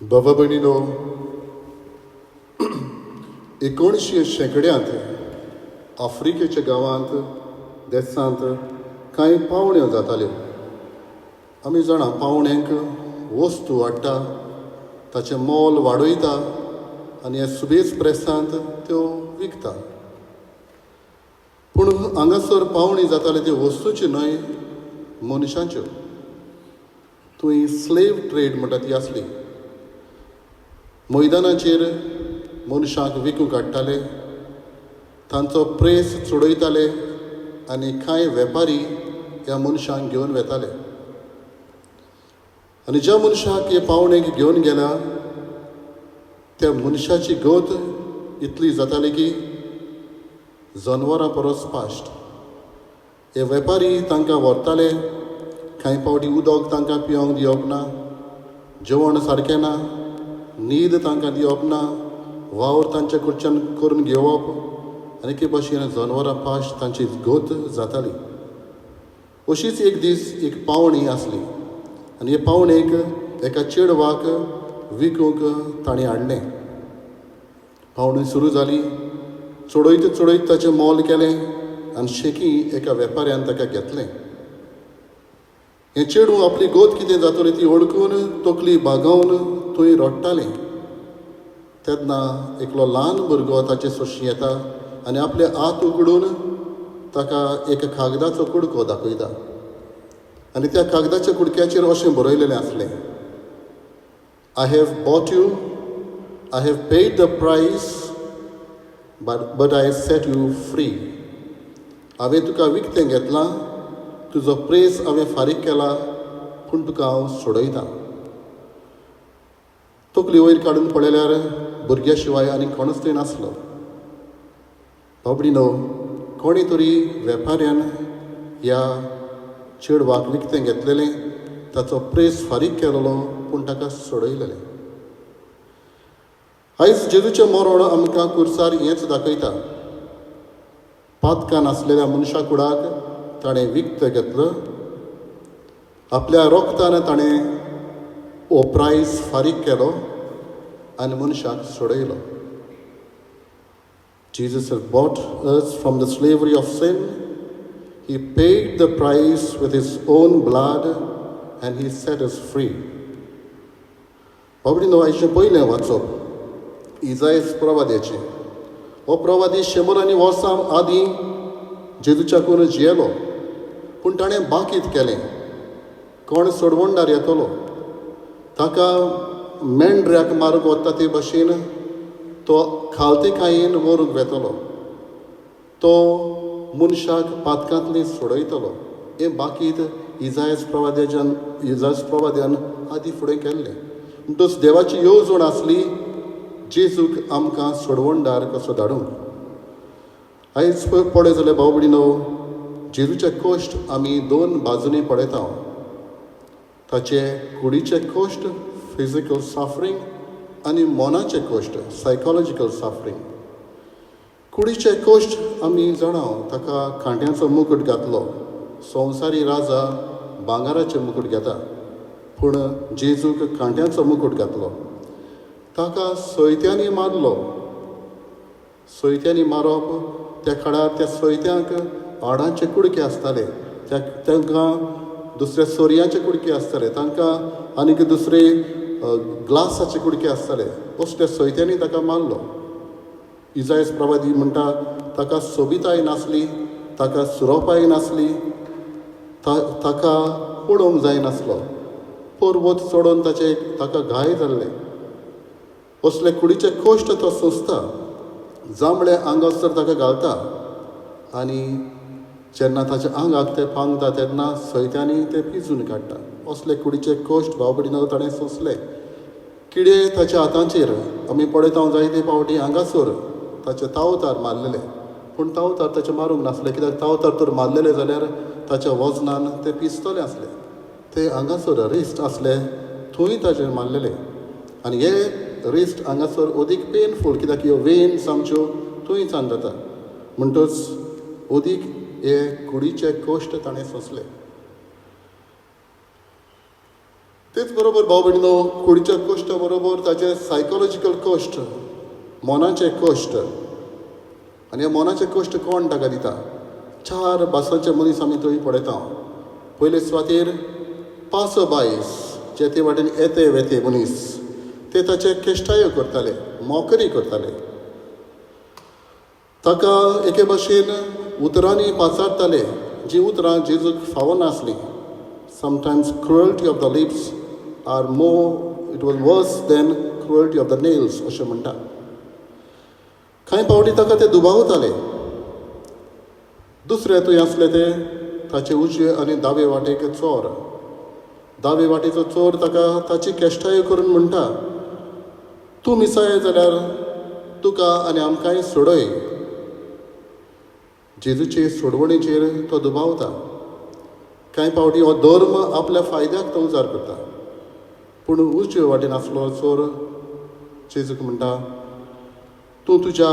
बाबा भयणीनो, 19 शेंकड्यांत आफ्रिकेच्या गांवांत देशांत कांय पावण्यो जाताल्यो. आमी जाणा पावण्यांक वस्तू हाडटा, ताचें मोल वाडयता आनी ह्या सुबेज प्रेसांत त्यो विकता. पूण हांगासर पावणी जाताले त्यो वस्तूच्यो न्हय, मनशांच्यो. थंय स्लेव ट्रेड म्हणटा ती आसली. मैदानाचेर मनशांक विकूंक हाडटाले, तांचो प्रेस चडयताले आनी कांय वेपारी ह्या मनशांक घेवन वेताले. आनी ज्या मनशाक हे पावणेक घेवन गेल्या त्या मनशाची गत इतली जाताली की जनवरां परस पाश्ट. हे वेपारी तांकां व्हरताले, कांय फावटी उदक तांकां पिवंक दिवप ना, जेवण सारकें ना, न्हीद तांकां दिवप ना, वावर तांच्या कडच्यान करून घेवप आनी एके भशेन जनवरां पाश तांची गत जाताली. अशीच एक दीस एक पावणी आसली आनी हे पावणेक एका चेडवाक विकूंक ताणें हाडलें. पावणी सुरू जाली, चडयत चडयत ताचें मोल केलें आनी शेकी एका वेपाऱ्यान ताका घेतलें. हें चेडूं आपली गोत कितें जातली ती वळखून तकली बागोवन थंय रडटालें. तेन्ना एकलो ल्हान भुरगो ताचे सोशी येता आनी आपले हात उगडून ताका एक कागदाचो कुडको दाखयता आनी त्या कागदाच्या कुडक्याचेर अशें बरयलेलें आसलें, I have bought you, I have paid the price, but I set you free. हांवें तुका विकतें घेतलां, तुजो प्रेस हांवें फारीक केला, पूण तुका हांव सोडयतां. तकली वयर काडून पळयल्यार भुरग्या शिवाय आनी कोणूच थंय नासलो. बाबडी न्हू, कोणी तरी वेपाऱ्यान ह्या चेडवाक विकतें घेतलेलें, ताचो प्रेस फारीक केलेलो, पूण ताका सोडयलेलें. आयज जेजूचें मरण आमकां कुर्सार हेंच दाखयता. पातकान आसलेल्या मनशा कुडाक ताणें विकत घेतलो, आपल्या रोगतान ताणें हो प्रायस फारीक केलो आनी मनशाक सोडयलो. Jesus has bought us from the slavery of sin. He paid the price with his own blood and he set us free. बाबडीनो, आयचें पयलें वाचप इजायस प्रवाद्याचें. हो प्रवादी शंबरांनी वर्सां आदीं जेजूच्याकून जियेलो, पूण ताणें बाकीत केलें कोण सोडवणदार येतलो, ताका मेंढऱ्याक मारूंक वता ते भशेन तो खालतेकायेन व्हरूंक वेतलो, तो मनशाक पातकांतली सोडयतलो. हें बाकीत इजायस प्रवाद्यान आदी फुडें केल्लें. म्हणटच देवाची येवजण आसली जेजूक आमकां सोडवणदार कसो धाडूंक. आयज पळय जाल्यार भाव भयणीनो, जेजूचे कश्ट आमी दोन बाजूंनी पळयता. ताचे कुडीचे कश्ट, फिजिकल सफरींग, आनी मनाचे कश्ट, सायकोलॉजिकल सफरींग. कुडीचे कश्ट आमी जाणा, ताका कांट्यांचो मुकूट घातलो. संवसारी राजा भांगराचे मुकूट घेता, पूण जेजूक कांट्यांचो मुकूट घातलो. ताका सोयत्यांनी मारलो. सोयत्यांनी मारप त्या काळार त्या सोयत्यांक हाडांचे कुडके आसताले, तांकां दुसरे सोरयांचे कुडके आसताले, तांकां आनीक दुसरे ग्लासाचे कुडके आसताले. असल्या सोयत्यांनी ताका मारलो. इजायस प्रवादी म्हणटा ताका सोबिताय नासली, ताका सुरोपाय नासली, ताका पळोवंक जायनासलो. पर्वत चडोवन ताचे ताका घाय जाल्ले. असले कुडीचे कश्ट तो सोंसता. जांबळे आंगासर ताका घालता आनी जेन्ना ताच्या आंगाक ते पांगता तेन्ना सैत्यांनी ते पिजून काडटा. असले कुडीचे कश्ट भाव भयणीनो ताणें सोंसले. किडे ताच्या हातांचेर आमी पळयता जायते फावटी हांगासर ताचे तावतार मारलेले, पूण तावतार ताचे मारूंक नासले, कित्याक तावतार तर मारलेले जाल्यार ताच्या वजनान ते पिसतले आसले. ते हांगासर रिस्ट आसले थंय ताचेर मारलेले आनी हे रिस्ट हांगासर अदीक पेनफूल, कित्याक ह्यो वेन्स आमच्यो थंयच्यान जाता. म्हणटच अदीक हे कुडीचे कश्ट ताणें सोंसले. तेच बरोबर भाव भयणीनो, कुडीच्या कश्टा बरोबर ताचे सायकोलॉजिकल कश्ट, मनाचे कश्ट. आनी हे मनाचे कश्ट कोण ताका दिता? चार भासांचे मनीस आमी थंय पळयता. पयले सुवातेर पासो बायस जे ते वाटेन येते वेते मनीस, ते ताचे केश्टायो करताले, मोकरी करताले, ताका एके भाशेन उतरांनी पाचारताले, जीं उतरां जेजूक फावनासलीं. Sometimes cruelty of the lips are more, it was worse than cruelty of the nails अशें म्हणटा. कांय फावटी ताका ते दुबावताले. दुसरे थंय आसले ते ताचे उजवे आनी दावे वाटेक चोर. दावे वाटेचो चोर ताका ताची केश्टायो करून म्हणटा, तूं मिसाय जाल्यार तुका आनी आमकांय सोडय. जेजूचे सोडवणेचेर तो दुबावता. कांय फावटी हो धर्म आपल्या फायद्याक तो उजार करता. पूण उजवे वाटेन आसलो चोर जेजूक म्हणटा, तूं तुज्या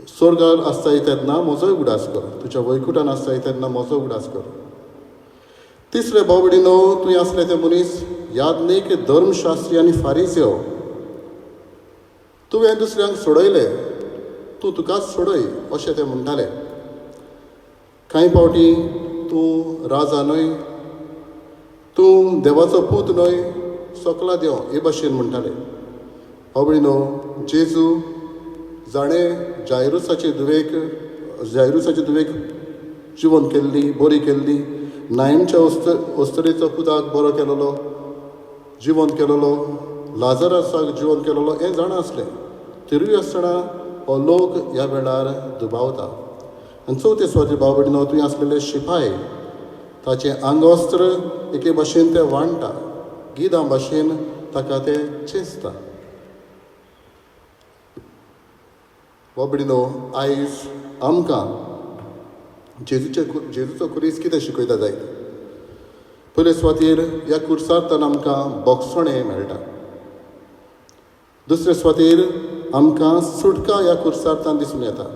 स्वर्गार आसताय तेन्ना म्हजोय उगडास कर, तुज्या वैकुटान आसताय तेन्ना म्हजो उगडास कर. तिसरे भाव भयणीनो, तुवें आसले ते मनीस याज्ञीक, धर्मशास्त्री आनी फारीजयो. तुवें दुसऱ्यांक सोडयले, तूं तुकाच सोडय अशें ते म्हणटाले. कांय फावटी तूं राजा न्हय, तूं देवाचो पूत न्हय, सकला देव हे भाशेन म्हणटाले. भाव भयणीनो, जेजू जाणें जायरुसाचे धुवेक जिवन केल्ली, बरी केल्ली, नायमच्या अस्तरेचो पुताक बरो केलेलो, जिवंत केलेलो, लाजरासाक जिवंत केलेलो हें जाणा आसलें. तरीय आसतना हो लोक ह्या वेळार दुबावता. आनी चवथे सुवातेर भाव भयणीनो, थंय आसलेले शिपाय ताचें आंगवस्त्र एके भाशेन ते वांडटा, गिदां भाशेन ताका ते चेंचता. भाव भयणीनो, आयज आमकां जेजूचो खुरीस कितें शिकयता जायत? पयले सुवातेर ह्या खुर्सांतल्यान आमकां भोगसणें मेळटा. दुसरे सुवातेर आमकां सुटका ह्या खुर्सांतल्यान दिसून येता.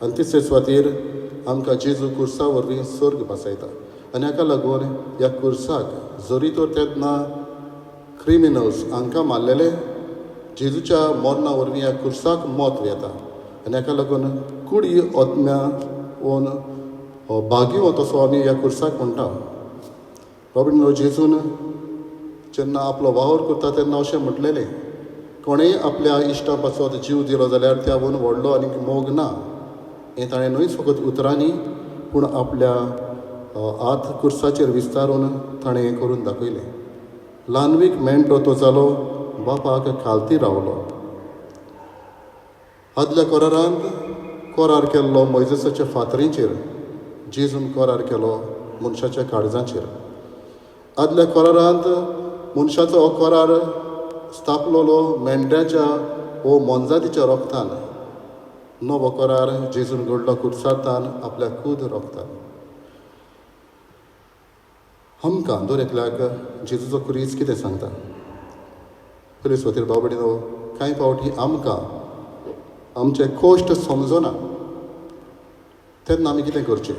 आनी तिसरे सुवातेर आमकां जेजू खुर्सा वरवीं सर्ग भासयता. आनी हाका लागून ह्या खुर्साक जरी तर तेन्ना क्रिमिनल्स हांकां मारलेले, जेजूच्या मरणा वरवीं ह्या खुर्साक म्हत्व येता. आनी हाका लागून कुडी आत्म्या ओन भागी तसो आमी ह्या खुर्साक म्हणटा. भाव, जेजून जेन्ना आपलो वावर करता तेन्ना अशें म्हटलेलें, कोणेय आपल्या इश्टा पासत जीव दिलो जाल्यार त्याहून व्हडलो आनी मोग ना. हें ताणें न्हूच फकत उतरांनी पूण आपल्या हात खुर्साचेर विस्तारून ताणें हें करून दाखयलें. ल्हानवीक मेंटो तो जालो, बापाक खालती रावलो. आदल्या कोरारांत कोरार केल्लो मोयजेसाच्या फातरींचेर, जेजून कोरार केलो मनशाच्या काळजाचेर. आदल्या कोरारांत मनशाचो हो कोरार स्थापलोलो मेंढ्याच्या वो मोनजातीच्या रोगतान. नवो कोरार जेजून घडलो खुर्सांतान आपल्या खूद रोगतान. आमकां दर एकल्याक जेजूचो खुरीस कितें सांगता? पयले सुवातेर भाव भयणीनो, कांय फावटी आमकां आमचे कश्ट समजना तेन्ना आमी कितें करचें?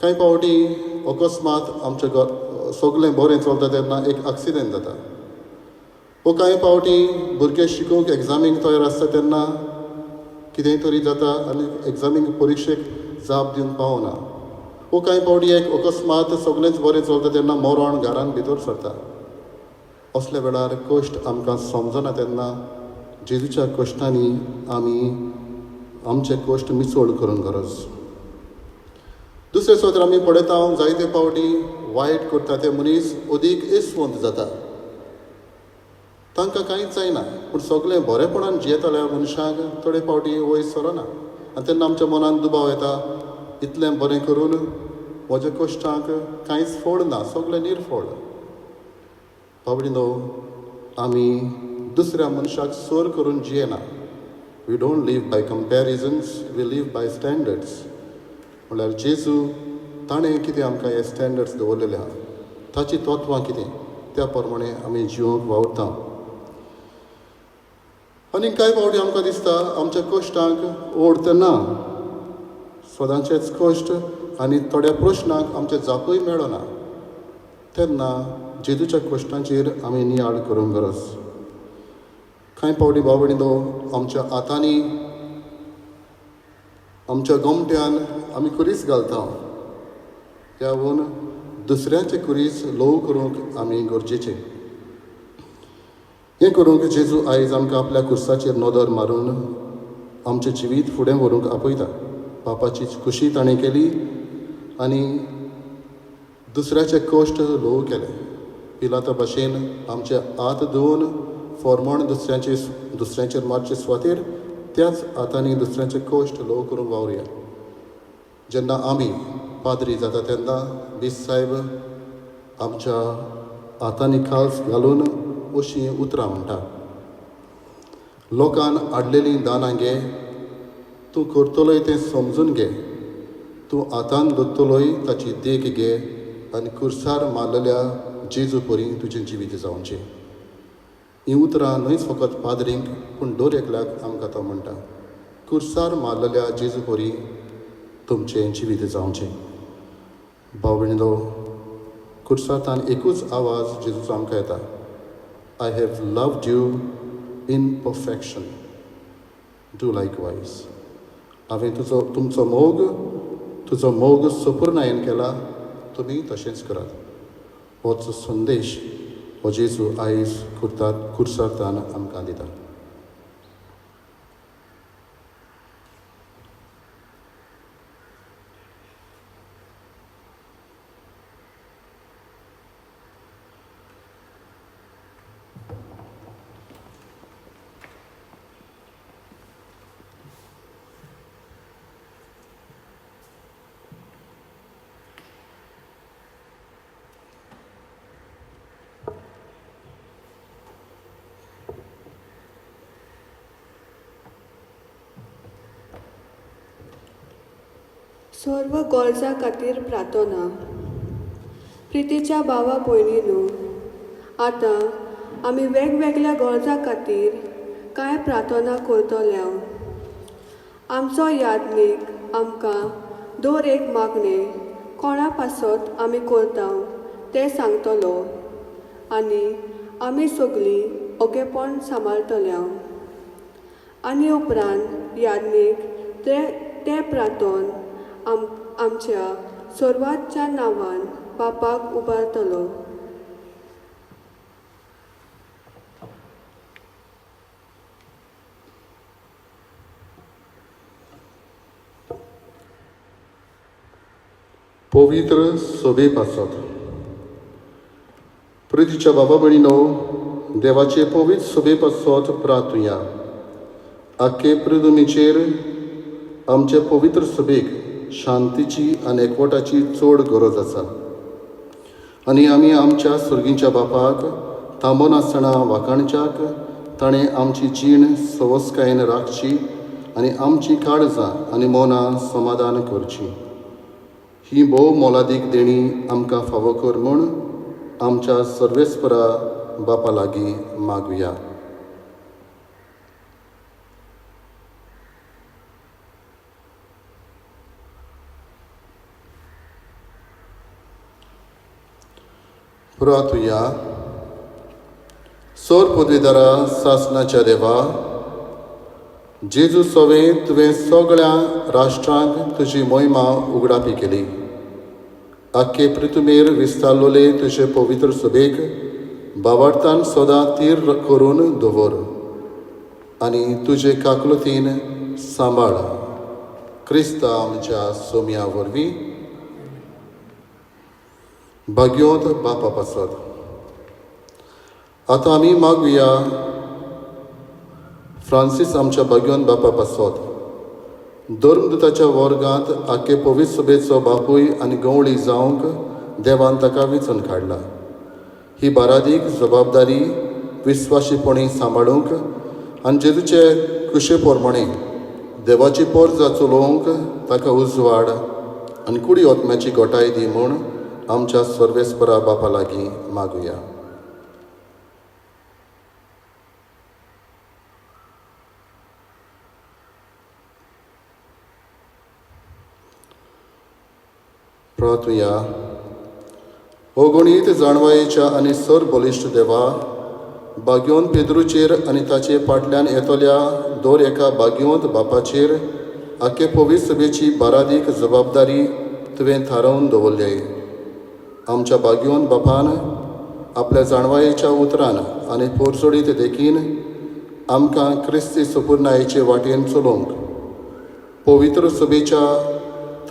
कांय फावटी अकस्मात आमचें घर सगळें बरें चलता तेन्ना एक एक्सिडेंट जाता, वो कांय फावटी भुरगे शिकूंक एग्जामीक तयार आसता तेन्ना कितेंय तरी जाता आनी एग्जामीक परिक्षेक जाप दिवंक पावना, वो कांय फावटी एक अकस्मात सगळेंच बरें चलता तेन्ना मरण घरान भितर सरता. असल्या वेळार कश्ट आमकां समजना तेन्ना जेजूच्या कश्टांनी आमी आमचे कश्ट मिसळ करूंक गरज. दुसरे सुवातेर आमी पळयता, जायते फावटी वायट करता ते मनीस अदीक येसवंत जाता, तांकां कांयच जायना. पूण सगळें बरेपणान जियेतल्या मनशांक थोडे फावटी वयर सरना आनी तेन्ना आमच्या मनांत दुबाव येता, इतलें बरें करून म्हज्या कश्टांक कांयच फळ ना, सगळें निर्फळ. भाव, आमी दुसऱ्या मनशाक सर करून जियेना. We don't live by comparisons, we live by standards. म्हणल्यार जेजू ताणें कितें आमकां हे स्टँडर्ड्स दवरलेले आहा, ताची तत्वां कितें, त्या प्रमाणे आमी जिवंक वावुरता. आनी कांय फावटी आमकां दिसता आमच्या कश्टांक ओड ना, सदांचेच कश्ट आनी थोड्या प्रश्नांक आमचे जापूय मेळना तेन्ना जेजूच्या कश्टांचेर आमी नियाळ करूंक गरज. कांय फावटी भाव भयणीनो, आमच्या हातांनी, आमच्या गोमट्यान आमी खुरीस घालता. ह्याहून दुसऱ्याचे खुरीस ल्हव करूंक आमी गरजेचें. हें करूंक जेजू आयज आमकां आपल्या खुर्साचेर नदर मारून आमचें जिवीत फुडें व्हरूंक आपयता. बापाची खुशी ताणें केली आनी दुसऱ्याचे कश्ट ल्हव केले. पिलाता भाशेन आमचे हात धुवन फॉर्मण दुसऱ्यांचेर मारचे सुवातेर त्याच हातांनी दुसऱ्यांचे कश्ट ल्हव करूंक वावरुया. जेन्ना आमी पाद्री जाता तेन्ना बीस सायब आमच्या हातांनी खास घालून अशीं उतरां म्हणटा, लोकान हाडलेलीं दानां घे, तूं करतलोय तें समजून घे, तूं हातान दोत्तलोय ताची देख घे आनी कुर्सार मारलेल्या जेजू परी तुजें जिवीत जावचें. हीं उतरां न्हयच फकत पाद्रींक पूण दर एकल्याक आमकां तो म्हणटा, कुर्सार मारलेल्या जेजू परी तुमचें जिवीत जावचें. भाव भयणींनो, कुर्सांतल्यान एकूच आवाज जेजूचो आमकां येता, I have loved you in perfection, do likewise. हांवें तुमचो मोग, तुजो मोग सपूर्णायेन केला, तुमी तशेंच करात. होच संदेश हो जेजू आयज कुर्सांतल्यान आमकां दिता. सर्व गरजां खातीर प्रार्थना. प्रितीच्या भावा भयणीनू, आतां आमी वेगवेगळ्या गरजां खातीर कांय प्रार्थना करतले. आमचो याज्ञीक आमकां दर एक मागणें कोणा पासत आमी करता तें सांगतलो आनी आमी सगळीं ओगेपण सांबाळटले. आनी उपरांत याज्ञीक तें प्रार्थन आमच्या सर्वांच्या नांवान बापाक उबारतलो. पवित्र सभे पासत प्रितीच्या बाबा भयणीनो, देवाचे पवित्र सभे पासत प्रार्थुया. आख्खे पृथ्वीचेर आमचे पवित्र सभेक शांतीची आनी एकवटाची चड गरज आसा आनी आमी आमच्या सर्गीच्या बापाक थांबनासतना वाखाणच्याक ताणें आमची जीण सवसकायेन राखची आनी आमची काळजां आनी मनां समाधान करची. ही भोव मोलादीक देणी आमकां फावो कर म्हूण आमच्या सर्वेस्परा बापा लागीं मागुया. प्रार्थुया. सोर पदवीदारा सासनाच्या देवा, जेजू सोवे तुवें सगळ्या राष्ट्रांक तुजी मोहिमा उगडापी केली. आख्खे पृथ्वीर विस्तारलोले तुजे पवित्र सभेक बावार्थान सदां तीर करून दवर आनी तुजे काकलुतीन सांबाळ. क्रिस्ता आमच्या सोम्या वरवीं. भाग्योत बापा पासत आतां आमी मागुया फ्रांसीस आमच्या भाग्योन बापा पासत धर्मदूताच्या वर्गांत आख्खे पवित्र सभेचो बापूय आनी गवळी जावंक देवान ताका विचून काडला. ही बारादीक जबाबदारी विस्वाशीपणी सांबाळूंक आनी जेजूचे कुशे प्रमाणे देवाची पोरजा चलोवंक ताका उजवाड आनी कुडी ओतम्याची गोटाय दी म्हूण आमच्या सर्वेस्परा बापा लागीं मागुया. प्रार्थुया. अगणीत जाणवायेच्या आनी सर बलिश्ट देवा, बाग्योन पेद्रूचेर आनी ताचे फाटल्यान येतल्या दर एका बाग्योंत बापाचेर आख्खे पवित्र सभेची बारादीक जबाबदारी तुवें थारावन दवरली. आमच्या बाग्योन बापान आपल्या जाणवायेच्या उतरान आनी पोरजोडीत देखीन आमकां क्रिस्ती सुपुर्णायेचे वाटेन चलोवंक पवित्र सभेच्या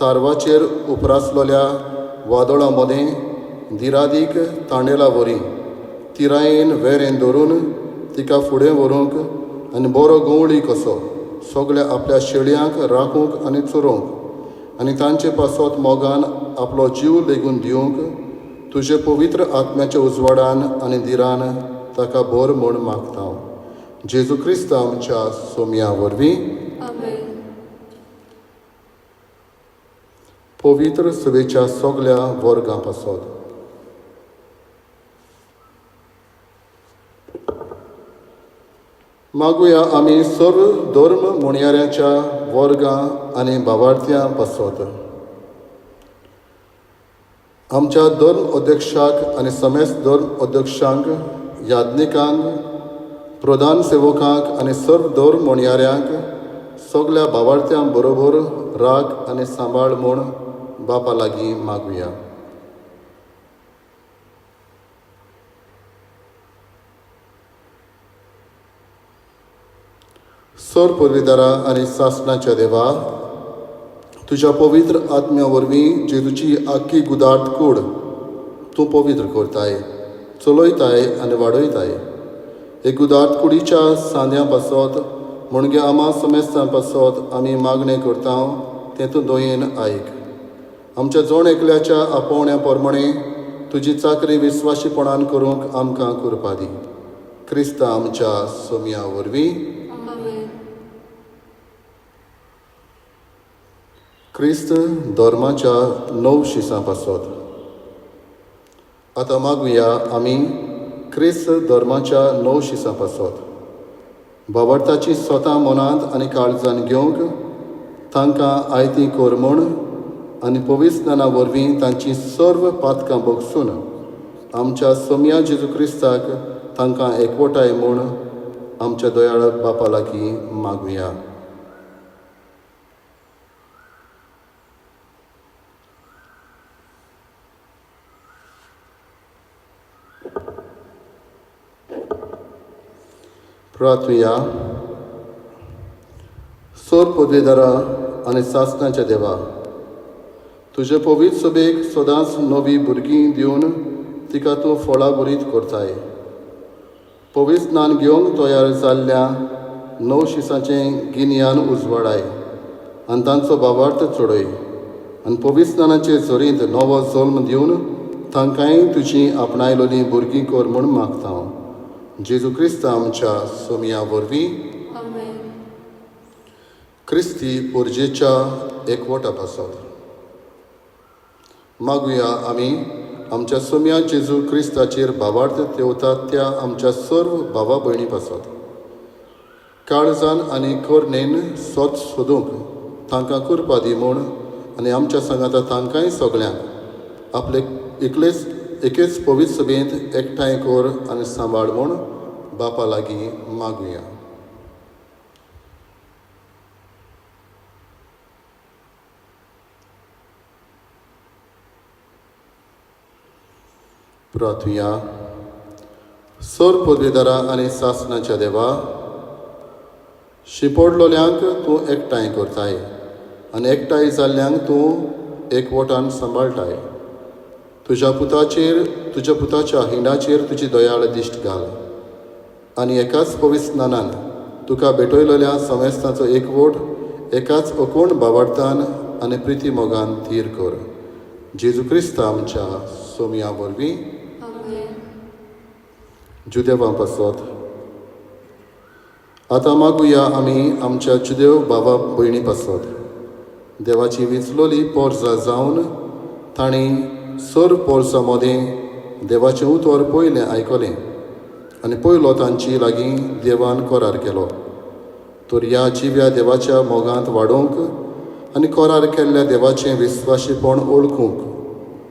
तारवाचेर उपरासलेल्या वादळां मदें दिरादीक तांडेला वरी तिरायेन वेरेन धरून तिका फुडें व्हरूंक आनी बरो गवळी कसो सगळ्या आपल्या शेळयांक राखूंक आनी चरोवंक आनी तांचे पासत मोगान आपलो जीव लेगून दिवंक तुजे पवित्र आत्म्याच्या उजवाडान आनी दिरान ताका बोर म्हूण मागता. जेजू क्रिस्त आमच्या सोमया वरवीं. आमेन. पवित्र सभेच्या सगळ्या वर्गां पासत. मागुया आमी सर्व धर्म म्हणयाऱ्यांच्या वर्गां आनी भावार्थ्यां पासत. आमच्या धर्म अध्यक्षाक आनी समेस्त धर्म अध्यक्षांक, याज्ञिकांक, प्रधान सेवकांक आनी सर्व धर्म म्हणयाऱ्यांक सगळ्या भावार्थ्यां बरोबर राग आनी सांबाळ म्हूण बापा लागीं मागुया. सर पुर्विदारा आनी सासणाच्या देवा, तुज्या पवित्र आत्म्या वरवीं जेजूची आख्खी गुदार्थ कूड तूं पवित्र करताय, चलयताय आनी वाडयताय. एक गुदार्थ कुडीच्या सांद्यां पासत म्हणगे आमा समेस्तां पासत आमी मागणें करता तें तूं दयेन आयक. आमच्या जण एकल्याच्या आपोवण्या प्रमाणे तुजी चाकरी विस्वाशीपणान करूंक आमकां कृपा दी. क्रिस्ता आमच्या सोमया वरवीं. आमेन. क्रिस्त धर्माच्या 9 शिसां पासत. आतां मागुया आमी क्रिस्त धर्माच्या 9 शिसां पासत. भावार्थाची स्वता मनांत आनी काळजान घेवंक तांकां आयती कर म्हूण आनी पवित्र वरवीं तांची सर्व पातकां भोगसून आमच्या सोमया जेजू क्रिस्ताक तांकां एकवटाय म्हूण आमच्या दयाळ बापा लागीं मागुया. प्रार्थुया. सोर पदवेदारा आनी सासणाच्या देवा, तुजे पवित्र सभेक सदांच नवी भुरगीं दिवन तिका तूं फळां बरीत करताय. पवित्र स्नान घेवंक तयार जाल्ल्या 9 शिसांचें गिन्यान उजवाडाय आनी तांचो भावार्थ चडय आनी पवित्र स्नानाचे झरींत नवो जल्म दिवन तांकांय तुजी आपणायलोलीं भुरगीं कर म्हूण मागता हांव. जेजू क्रिस्त आमच्या सोमया वरवीं. आमेन. क्रिस्ती पोरजेच्या एकवटा पासत मागुया आमी आमच्या सोमया जेजू क्रिस्ताचेर भावार्थ तेवतात त्या आमच्या सर्व भावा भयणी पासत. काळजान आनी करणेन सोत सोदूंक तांकां कृपा दी म्हूण आनी आमच्या सांगाता तांकांय सगळ्यांक आपले एकलेच एकेच पवित्र सभेंत एकठांय कर आनी सांबाळ म्हूण बापा लागीं मागुया. प्रार्थुया. सर पदवेदारा आनी सासणाच्या देवा, शिंपडलोल्यांक तूं एकठांय करताय आनी एकठांय जाल्ल्यांक तूं एकवटान सांबाळटाय. तुज्या पुताचेर, तुज्या पुताच्या हिंडाचेर तुजी दयाळ दिश्ट घाल आनी एकाच पवित्र स्नानान तुका भेटयलेल्या समेस्तांचो एकवट एकाच अकोण भावार्थान आनी प्रिती मोगान थीर कर. जेजू क्रिस्त आमच्या सोमया वरवीं. आमेन. जुदेवां पासत. आतां मागुया आमी आमच्या जुदेव भावा भयणी पासत. देवाची विचलोली पोरसां जावन तांणी सर्व पोरसां मदें देवाचें उतर पयलें आयकलें आनी पयलो तांची लागीं देवान करार केलो. तर ह्या जिव्या देवाच्या मोगांत वाडोवंक आनी करार केल्ल्या देवाचें विस्वाशीपण वळखूंक,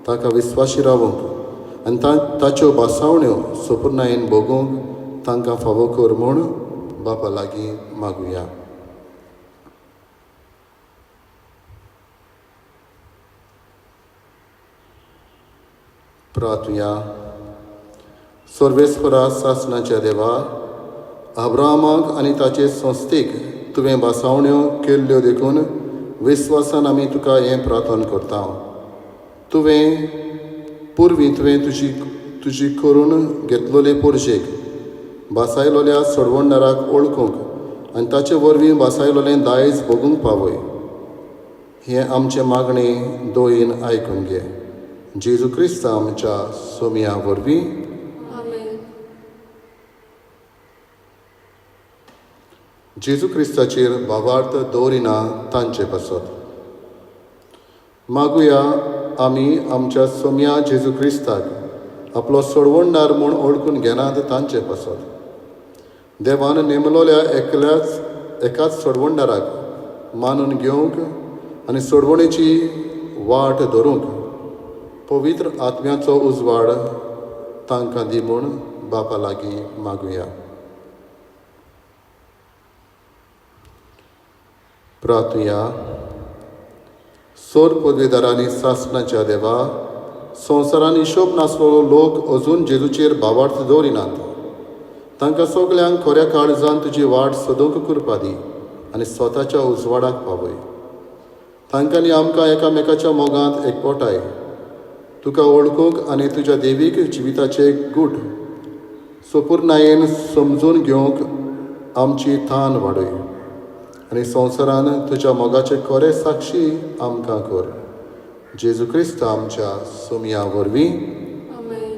ताका विस्वाशी रावूंक आनी ताच्यो भासावण्यो सोपुर्णायेन भोगूंक तांकां फावो कर म्हूण बापा लागीं मागुया. प्रार्थुया. सर्वेस्परा सासणाच्या देवा, अब्राहमाक आनी ताचे संस्थेक तुवें भासावण्यो केल्ल्यो देखून विस्वासान आमी तुका हें प्रार्थना करता. तुवें पुर्वी तुवें तुजी तुजी करून घेतलोले पोरजेक भासायलोल्या सोडवणदाराक वळखूंक आनी ताचे वरवीं भासायलोलें दायज भोगूंक पावय. हें आमचें मागणें दोयेन आयकून घे, जेजू क्रिस्त आमच्या सोमया वरवीं. आमेन. जेजू क्रिस्ताचेर भावार्थ दवरिना तांचे पासत मागुया. आमी आमच्या सोमया जेजू क्रिस्ताक आपलो सोडवणदार म्हूण वळखून घेनात तांचे पासत देवान नेमलोल्या एकल्याच एकाच सोडवणदाराक मानून घेवंक आनी सोडवणेची वाट धरूंक पवित्र आत्म्याचो उजवाड तांकां दी म्हूण बापा लागीं मागुया. प्रार्थुया. सोर पदवेदारांनी सासणाच्या देवा, संवसारान हिशोब नासलेलो लोक अजून जेजूचेर भावार्थ दवरिनात. तांकां सगल्यांक खऱ्या काळजान तुजी वाट सोदूंक कृपा दी आनी स्वताच्या उजवाडाक पावय. तांकां आमकां एकामेकाच्या मोगांत एकवटाय. तुका वळखूंक आनी तुज्या देवीक जिविताचे गूट सोपूर्णायेन समजून घेवंक आमची तान वाडय आनी संवसारान तुज्या मोगाचे खरे साक्षी आमकां कर. जेजू क्रिस्त आमच्या सोमया वरवीं. आमेन.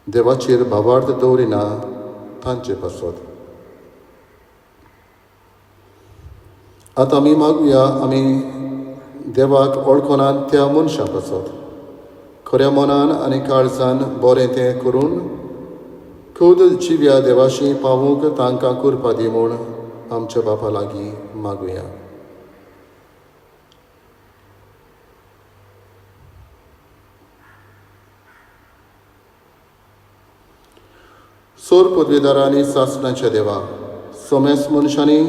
देवाचेर भावार्थ दवरिना तांचे पासत आतां आमी मागुया. आमी देवाक वळखनात त्या मनशां पासत खऱ्या मनान आनी काळजान बरें तें करून खुद जिव्या देवाशी पावूंक तांकां कृपा दी म्हूण आमच्या बापा लागीं मागुया. सोर पदवेदारा आनी सासणाच्या देवा, सोमेस मनशांनी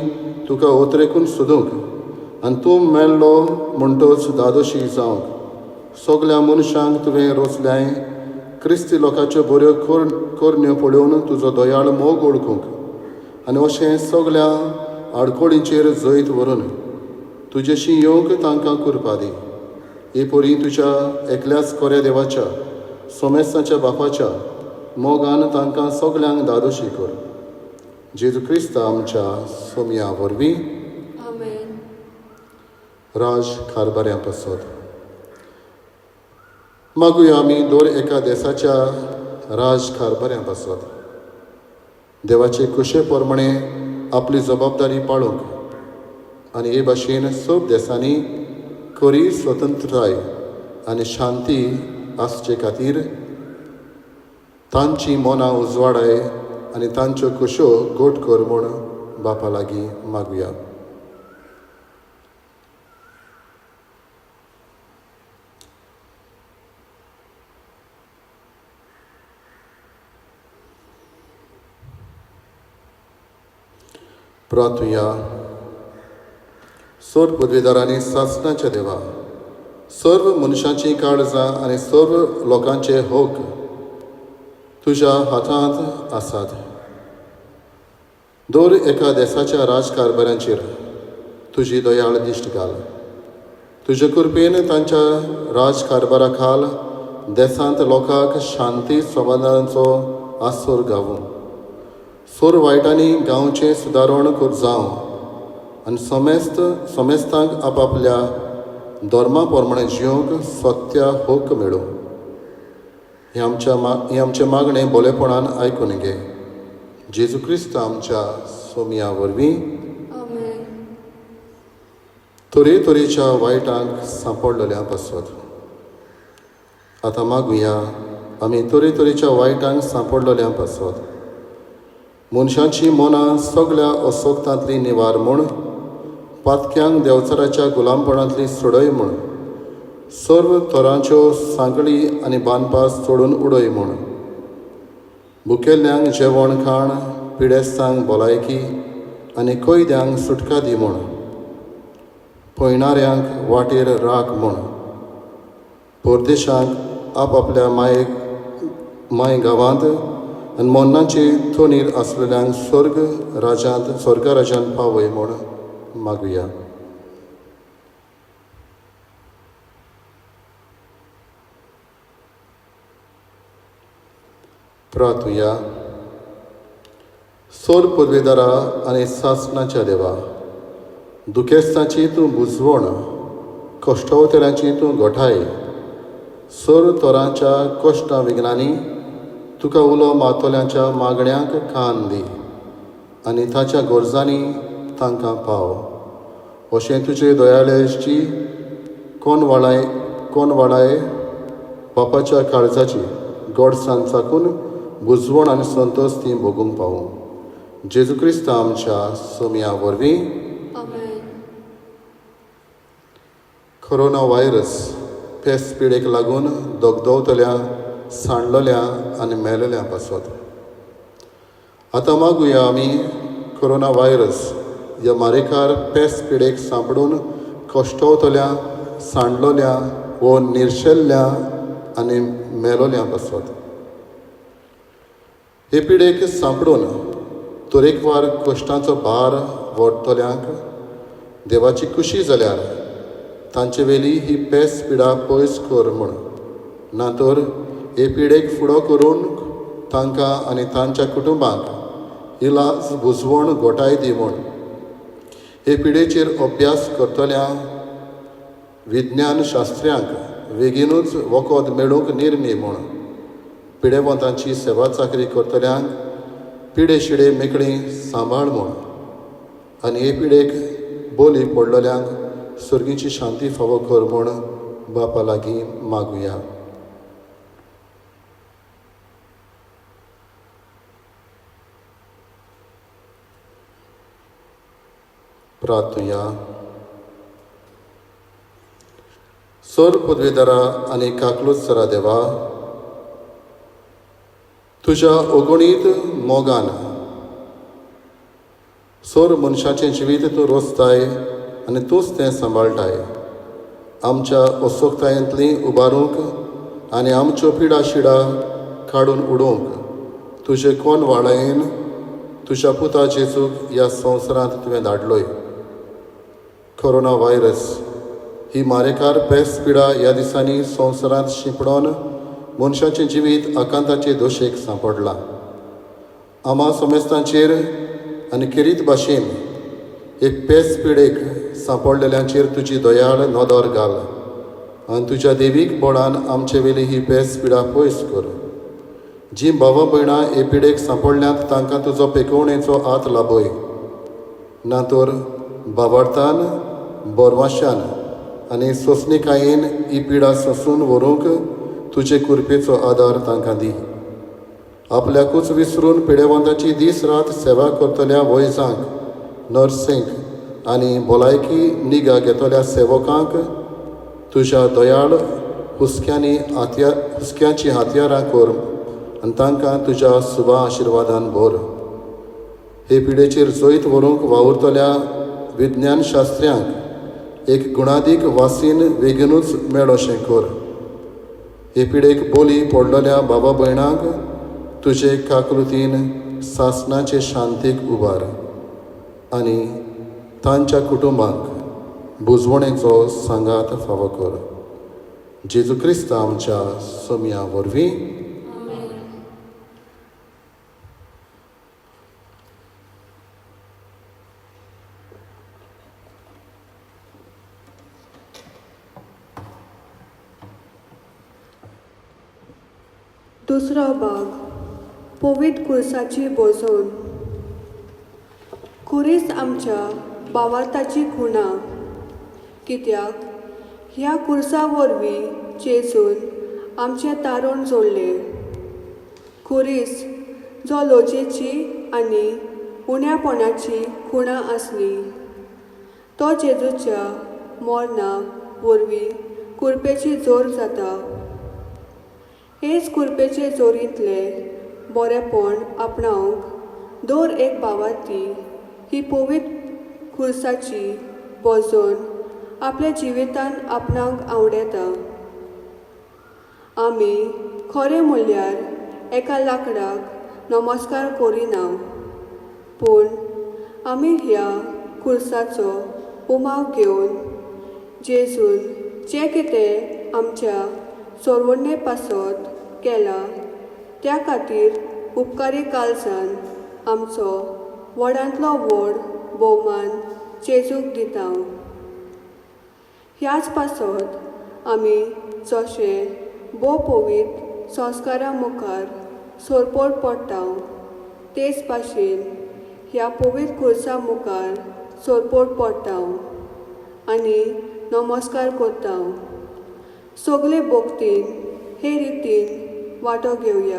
तुका ओतरेकून सोदूंक आनी तूं मेळ्ळो म्हणटच दादोशी जावंक सगल्या मनशांक तुवें रोचल्याय क्रिस्ती लोकांच्यो बऱ्यो करण्यो पळोवन तुजो दयाळ मोग वळखूंक आनी अशें सगल्या आडखळींचेर जैत व्हरून तुजेशी येवंक तांकां कृपा दी. हे परी तुज्या एकल्याच खऱ्या देवाच्या सोमेस्ताच्या बापाच्या मोगान तांकां सगल्यांक दादोशी कर. जेजू क्रिस्त आमच्या सोमया वरवीं. आमेन. राज कारभाऱ्यां पासत मागुया. आमी दर एका देसाच्या राज कारभाऱ्यां पासत देवाचे कुशे प्रमाणे आपली जबाबदारी पाळूंक आनी हे भाशेन सब देसांनी खरी स्वतंत्रताय आनी शांती आसचे खातीर तांची मनां उजवाडाय आनी तांच्यो कुश्यो गोट कर म्हूण बापा लागीं मागुया. प्रार्थुया. सोर पदवेदारांनी सासणाच्या देवा, सर्व मनशांची काळजां आनी सर्व लोकांचे हक तुज्या हातांत आसात. दर एका देसाच्या राजकारभारांचेर तुजी दयाळ दिश्ट घाल. तुजे कृपेन तांच्या राजकारभारा खाल देसांत लोकांक शांती समाधानाचो आसर गावूं. सोर वायटांनी गांवचें सुदारण जावं आनी समेस्त समेस्तांक आपापल्या धर्मा प्रमाणे जियोंक सत्या हक मेळूं. हें आमच्या हें आमचें मागणें बोलेपणान आयकून घे, जेजू क्रिस्त आमच्या सोमया वरवीं. आमेन. तरेतरेच्या वायटांक सांपडलेल्या पासत आतां मागुया. आमी तरेतरेच्या वायटांक सांपडलेल्या पासत मनशांची मनां सगल्या असोक्तांतली निवार म्हूण, पातक्यांक देंवचाराच्या गुलामपणांतली सोडय म्हूण, सर्व तरांच्यो सांकळी आनी बांदपास सोडून उडय म्हूण, भुकेल्ल्यांक जेवण खाण, पिडेस्तांक भलायकी आनी कैद्यांक सुटका दी म्हूण, पयणाऱ्यांक वाटेर राख म्हूण, परदेशांक आपापल्या माय गांवांत आनी मोन्नाचे थोणीर आसलेल्यांक स्वर्ग राजांत स्वर्ग राजांत पावय म्हूण मागुया. प्रार्थुया. सोर पुर्वेदारा आनी सासणाच्या देवा, दुखेस्तांची तूं बुजवण, कश्टवतल्यांची तूं गोठाय, सोर तोरांच्या कश्टां विघ्नांनी तुका उलो मारतल्यांच्या मागण्यांक कान दी आनी ताच्या गरजांनी तांकां पाव. अशें तुजे दयाळेची कोण वाळाय बापाच्या काळजाची गोडसान चाकून बुजवण आनी संतोश ती भोगूंक पावूं. जेजू क्रिस्त आमच्या सोमया वरवीं. आमेन. कोरोना व्हायरस पेस पिडेक लागून दगदवतल्या, सांडलेल्या आनी मेलेल्या पासत आतां मागुया आमी. कोरोना व्हायरस ह्या मारेकार पेस पिडेक सांपडून कश्टवतल्या, सांडलेल्या वो निर्शेल्ल्या आनी मेलोल्या पासत, हे पिडेक सांपडून तरेकवार कश्टांचो भार व्हरतल्यांक देवाची खुशी जाल्यार तांचे वेली ही पेस पिडा पयस कर म्हूण, ना तर हे पिडेक फुडो करून तांकां आनी तांच्या कुटुंबांक इलाज बुजवण गोठाय दी म्हूण. हे पिडेचेर अभ्यास करतल्या विज्ञानशास्त्र्यांक बेगीनूच वखद मेळूंक निर्मी म्हूण. पिडेवंतांची सेवा चाकरी करतल्यांक पिडे शिडे मेकळी सांबाळ म्हूण आनी हे पिडेक बोली पडलेल्यांक सर्गीची शांती फावो कर म्हूण बापा लागीं मागुया. प्रार्थुया. सोर पदवेदारा आनी काकलूत सरा देवा, तुज्या अगणीत मोगान सोर मनशाचें जिवीत तूं रोसताय आनी तूंच तें सांबाळटाय. आमच्या असोकतायेंतली उबारूंक आनी आमच्यो पिडा शिडा काडून उडोवंक तुजे कोण वाळयेन तुज्या पुता जेजूक ह्या संवसारांत तुवें धाडलोय. कोरोना व्हायरस ही मारेकार पेस पिडा ह्या दिसांनी संवसारांत शिंपडोन मनशाचें जिवीत आकांताचे दोशेक सांपडलां. आमा समेस्तांचेर आनी खेरीत भाशेन एक पेस पिडेक सांपडलेल्यांचेर तुजी दयाळ नदर घाल आनी तुज्या देवीक बळान आमचे वेली ही पेस पिडा पयस कर. जी भावा भयणां हे पिडेक सांपडल्यांत तांकां तुजो पेकोवणेचो हात लाबय, ना तर बाबार्थान बोरवाशान आनी सोंसणीकायेन ही पिडा सोंसून व्हरूंक तुजे कुरपेचो आदार तांकां दी. आपल्याकूच विसरून पिडेवंताची दीस रात सेवा करतल्या वैजांक, नर्सींक आनी भलायकी निगा घेतल्या सेवकांक तुज्या दयाळ हुस्क्यांनी हुस्क्याची हत्यारां कर आनी तांकां तुज्या सुबा आशिर्वादान भर. हे पिडेचेर जैत व्हरूंक वावुरतल्या विज्ञानशास्त्र्यांक एक गुणादीक वासीन बेगीनूच मेळोशें कर. हे पिडेक बोली पडलेल्या बाबा भयणांक तुजे काकृतीन सासणाचे शांतीक उबार आनी तांच्या कुटुंबांक बुजवणेचो सांगात फावो कर. जेजू क्रिस्त आमच्या सोमया वरवीं. दुसरो भाग पवित्र कुर्साची बोजवण. कुरीस आमच्या भावार्थाची खुणा, कित्याक ह्या कुर्सा वरवीं जेजून आमचें तारण जोडलें. कुरीस जो लजेची आनी उण्यापणाची खुणा आसली, तो जेजूच्या मरणा वरवीं कुरपेची जोर जाता. हेच कुरपेचे जोरींतले बरेपण आपणावंक दर एक भावार्थी ही पवित्र खुर्साची बोजवण आपल्या जिवितान आपणाक आवडता. आमी खरें म्हणल्यार एका लाकडाक नमस्कार करिना, पूण आमी ह्या खुर्साचो उमाव घेवन जेजून जें कितें आमच्या सोरवणे पासत केलां त्या खातीर उपकारी काळजान आमचो व्हडांतलो व्हड भोवमान जेजूक दिता. ह्याच पासत आमी जशें भोव पवित्र संस्कारा मुखार सोरपोट पडटा तेच भाशेन ह्या पवित्र खुर्सा मुखार सोरपोट पडटा आनी नमस्कार करता. सगळे भक्तीन हे रितीन वांटो घेवया.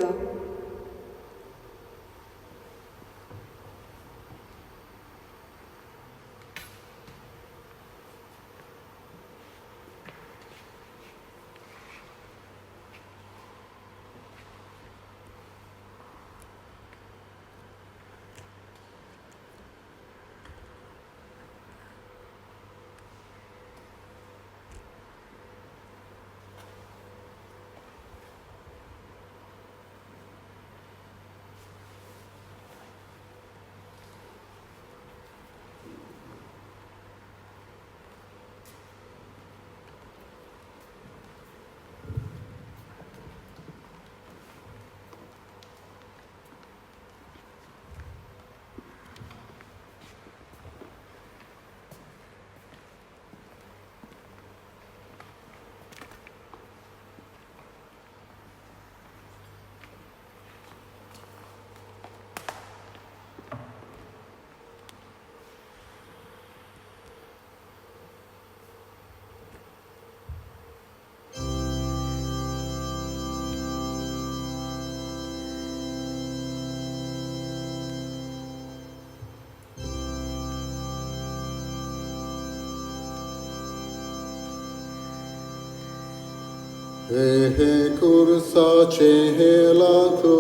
हे खुर्साचें हेलांतू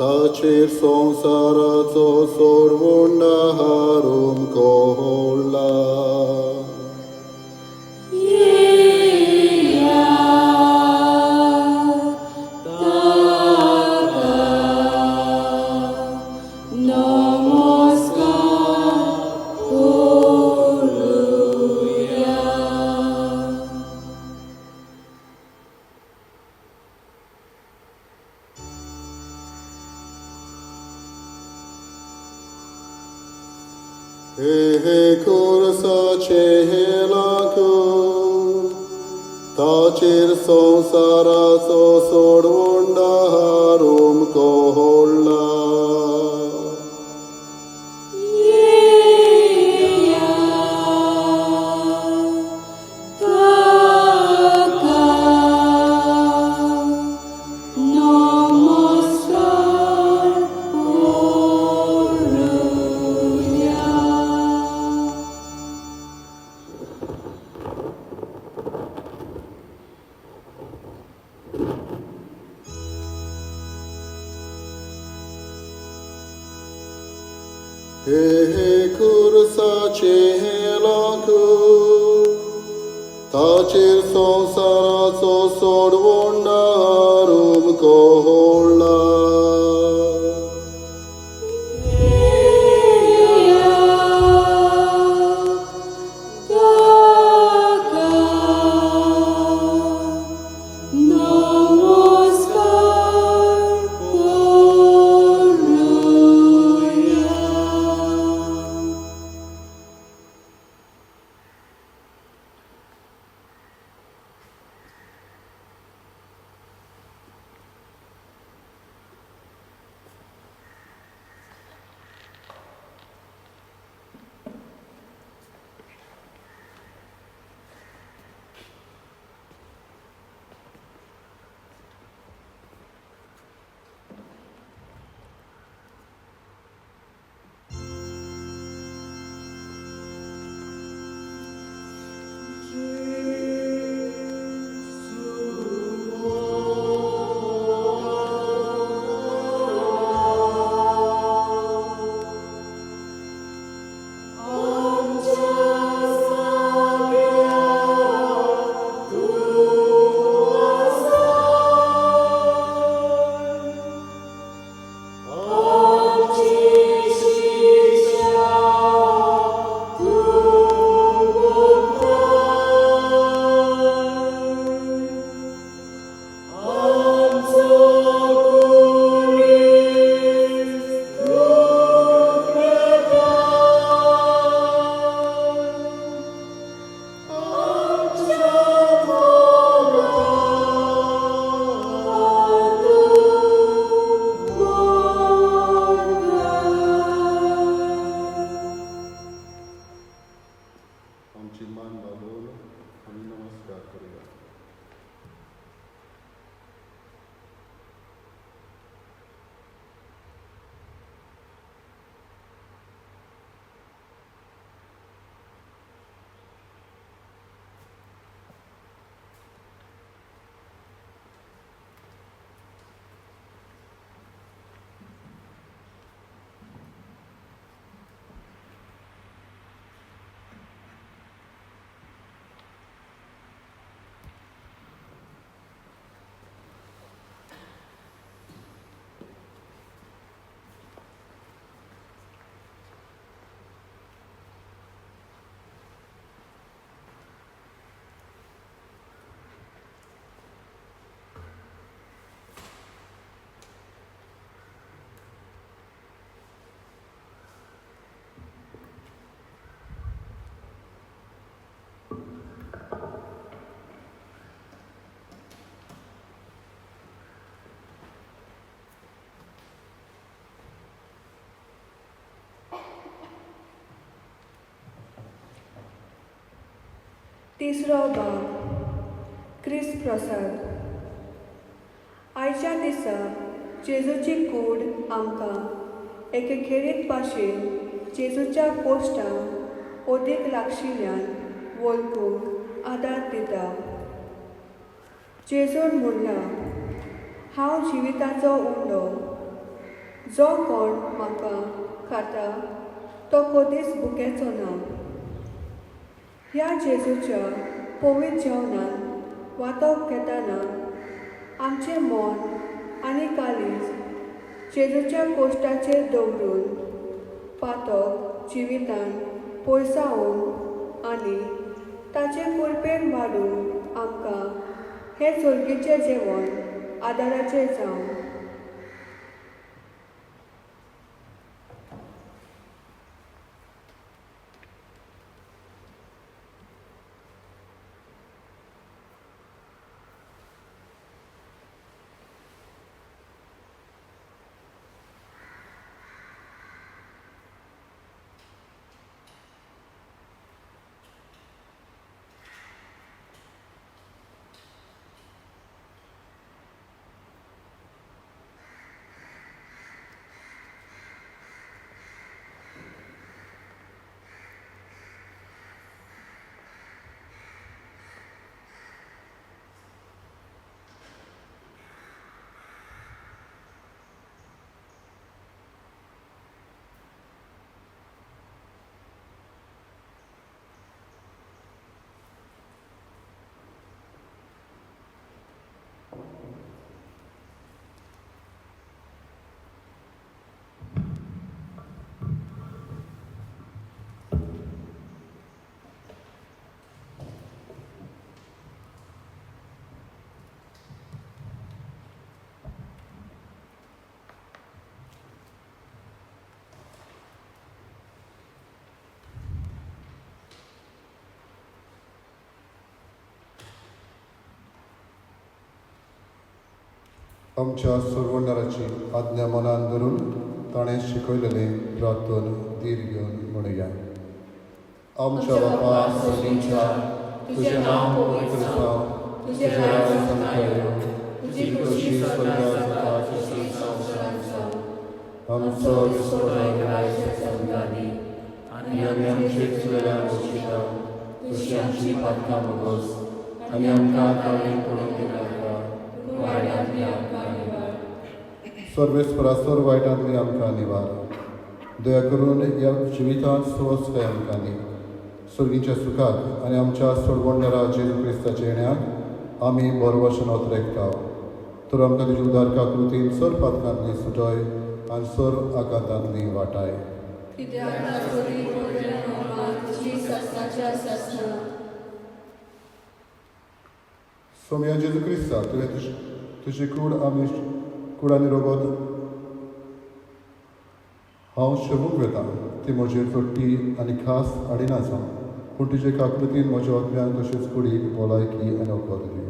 ताचेर संवसाराचो सोडवण हारून कोहळ्ळा. हे खुर्साचें हेलांतू ताचेर संवसाराचो सोडवण हारून कोहळ्ळा. हे खुर्साचें हेलांतू ताचेर संवसाराचो सोडवण हारून कोहळ्ळा. तिसरो भाग क्रिस्त प्रसाद. आयच्या दिसा जेजूची कूड आमकां एके खेरीत भाशेन जेजूच्या कोश्टांक अदीक लागशिल्ल्यान वळखूंक आदार दिता. जेजून म्हणलां, हांव जिविताचो उंडो, जो कोण म्हाका खाता तो कदीच भुकेचो ना. ह्या जेजूच्या पवित्र जेवणान वांटो घेतना आमचें मन आनी काळीज जेजूच्या कोश्टाचेर दवरून पातक जिवितान पयसावन आनी ताचे कृपेन वाडून आमकां हें सर्गीचें जेवण आदाराचें जावं. आमच्या सोडवणाराची आज्ञा मनान धरून ताणें शिकयलेलें प्रार्थन धीर घेवन म्हणुया. आमच्या बापा सर्गीच्या, तुजें नांव पवित्र जावं, तुजें राज्य सामकें येवं, तुजी खोशी स्वर्गार जाता तशी संवसारांत जावं. आमचो दिसपट्टो आयज आमकां दी आनी आमी आमचे चुकलेल्यांक बक्षिता तशी आमची पातकां भोगोस आनी आमकां ताळेन पडूंक दिनाका, वायटांतली आमकां निवार. सर्वेस्परा सर्व वायटांतली आमकां निवार. दया करून ह्या जिवितांत सुवस्थकाय आमकां दी. सर्गीच्या सुखाक आनी आमच्या सोडवणदारा जेजू क्रिस्ताच्या येण्याक आमी बरवशन अतरेकता. तर आमकां तुजी उदार काकृतीन सर पातकांतली सुटय आनी सर आकांतांतली वाटाय. कित्याक तुजी सासणाच्या सासणा. सोम्या जेजू क्रिस्ता, तुवें तुजी कूड आमी कूड आनी रोगत हांव शेवूंक वेता, ती म्हजेर चोडटी आनी खास हाडिना जावं, पूण तुजे काकृतीन म्हज्या आत्म्याक तशेंच कुडीक भलायकी आनी वखद दी.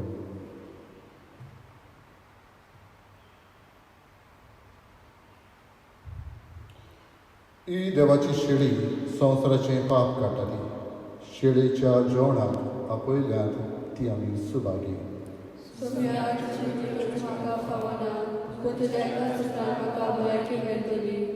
ही देवाची शेळी संवसाराचें पाप काडटाली. शेळीच्या जेवणाक आपयल्यांत ती आमी सुभागी. सोम्या तुजी कृपा म्हाका फावना, पूण तुज्या एका सुतान म्हाका भलायकी मेळटली.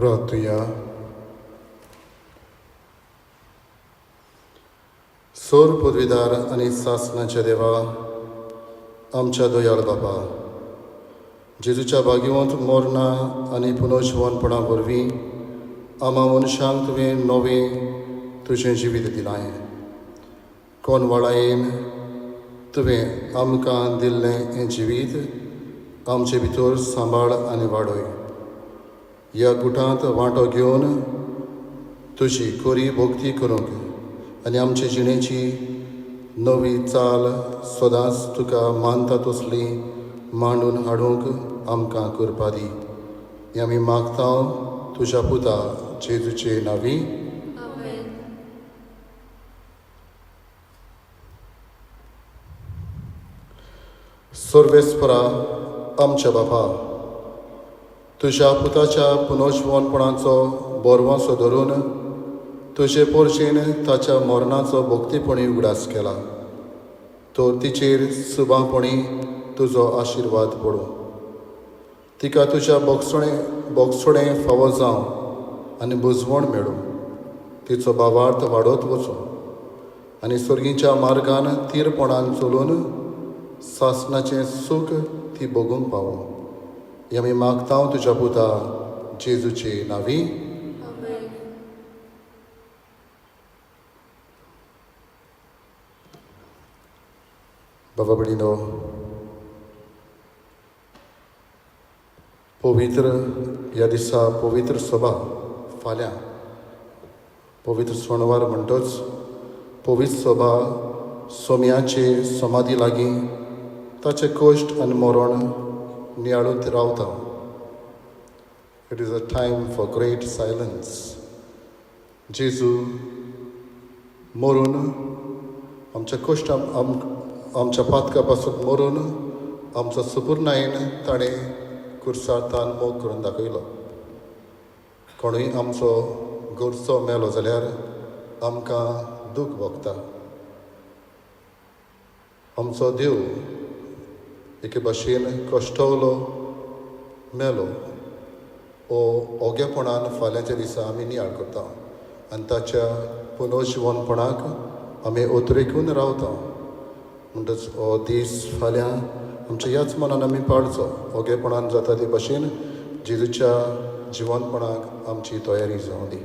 प्रार्थुया. सोर पदवीदार आनी सासणाच्या देवा, आमच्या दयाळ बापा, जेजूच्या भाग्यवंत मोरना आनी पुनर्जिवनपणा वरवीं आमा मनशांक तुवें नवें तुजें जिवीत दिलां. कोण वाळायेन तुवें आमकां दिल्लें हें जिवीत आमचे भितर सांबाळ आनी वाडय. ह्या गुटांत वांटो घेवन तुजी कोरी भक्ती करूंक आनी आमचे जिणेची नवी चाल सदांच तुका मानता तसली मांडून हाडूंक आमकां करपा दी. हें आमी मागता तुज्या पुता जेजूचे नांवी. आमेन. सर्वेस्परा आमच्या बापा, तुज्या पुताच्या पुनर्जिवनपणाचो बोरवांसो धरून तुजे पोरचेन ताच्या मरणाचो भक्तीपणी उगडास केला, तर तिचेर सुबांपणी तुजो आशिर्वाद पडूं. तिका तुज्या बोगसणें फावो जावं आनी बुजवण मेळूं. तिचो भावार्थ वाडत वचूं आनी सर्गीच्या मार्गान तीरपणान चलून सासणाचें सूख ती भोगूंक पावूं. हें आमी मागता तुज्या पुता जेजूचे नांवी. आमेन. बाबा भयणीनो, पवित्र ह्या दिसा पवित्र सभा. फाल्यां पवित्र सणवार म्हणटच पवित्र सभा सोम्याचे समाधी लागीं ताचे कश्ट आनी मरण नियाळून रावता. It is a time for great silence. जेजू मरून आमच्या कश्ट आमच्या पातका पासून मरून आमचो सुपुर्णायेन ताणें कुर्सार तान मोग करून दाखयलो. कोणूय आमचो गरजो मेलो जाल्यार आमकां दूख भोगता. आमचो देव एके भाशेन कश्टवलो, मेलो. हो ओगेपणान फाल्यांच्या दिसा आमी नियाळ करता आनी ताच्या पुनर्जिवनपणाक आमी ओतरेकून रावता. म्हणटच हो दीस फाल्यां आमच्या ह्याच मनान आमी पाळचो. ओगेपणान जाता ते भाशेन जेजूच्या जिवनपणाक आमची तयारी जावं दी.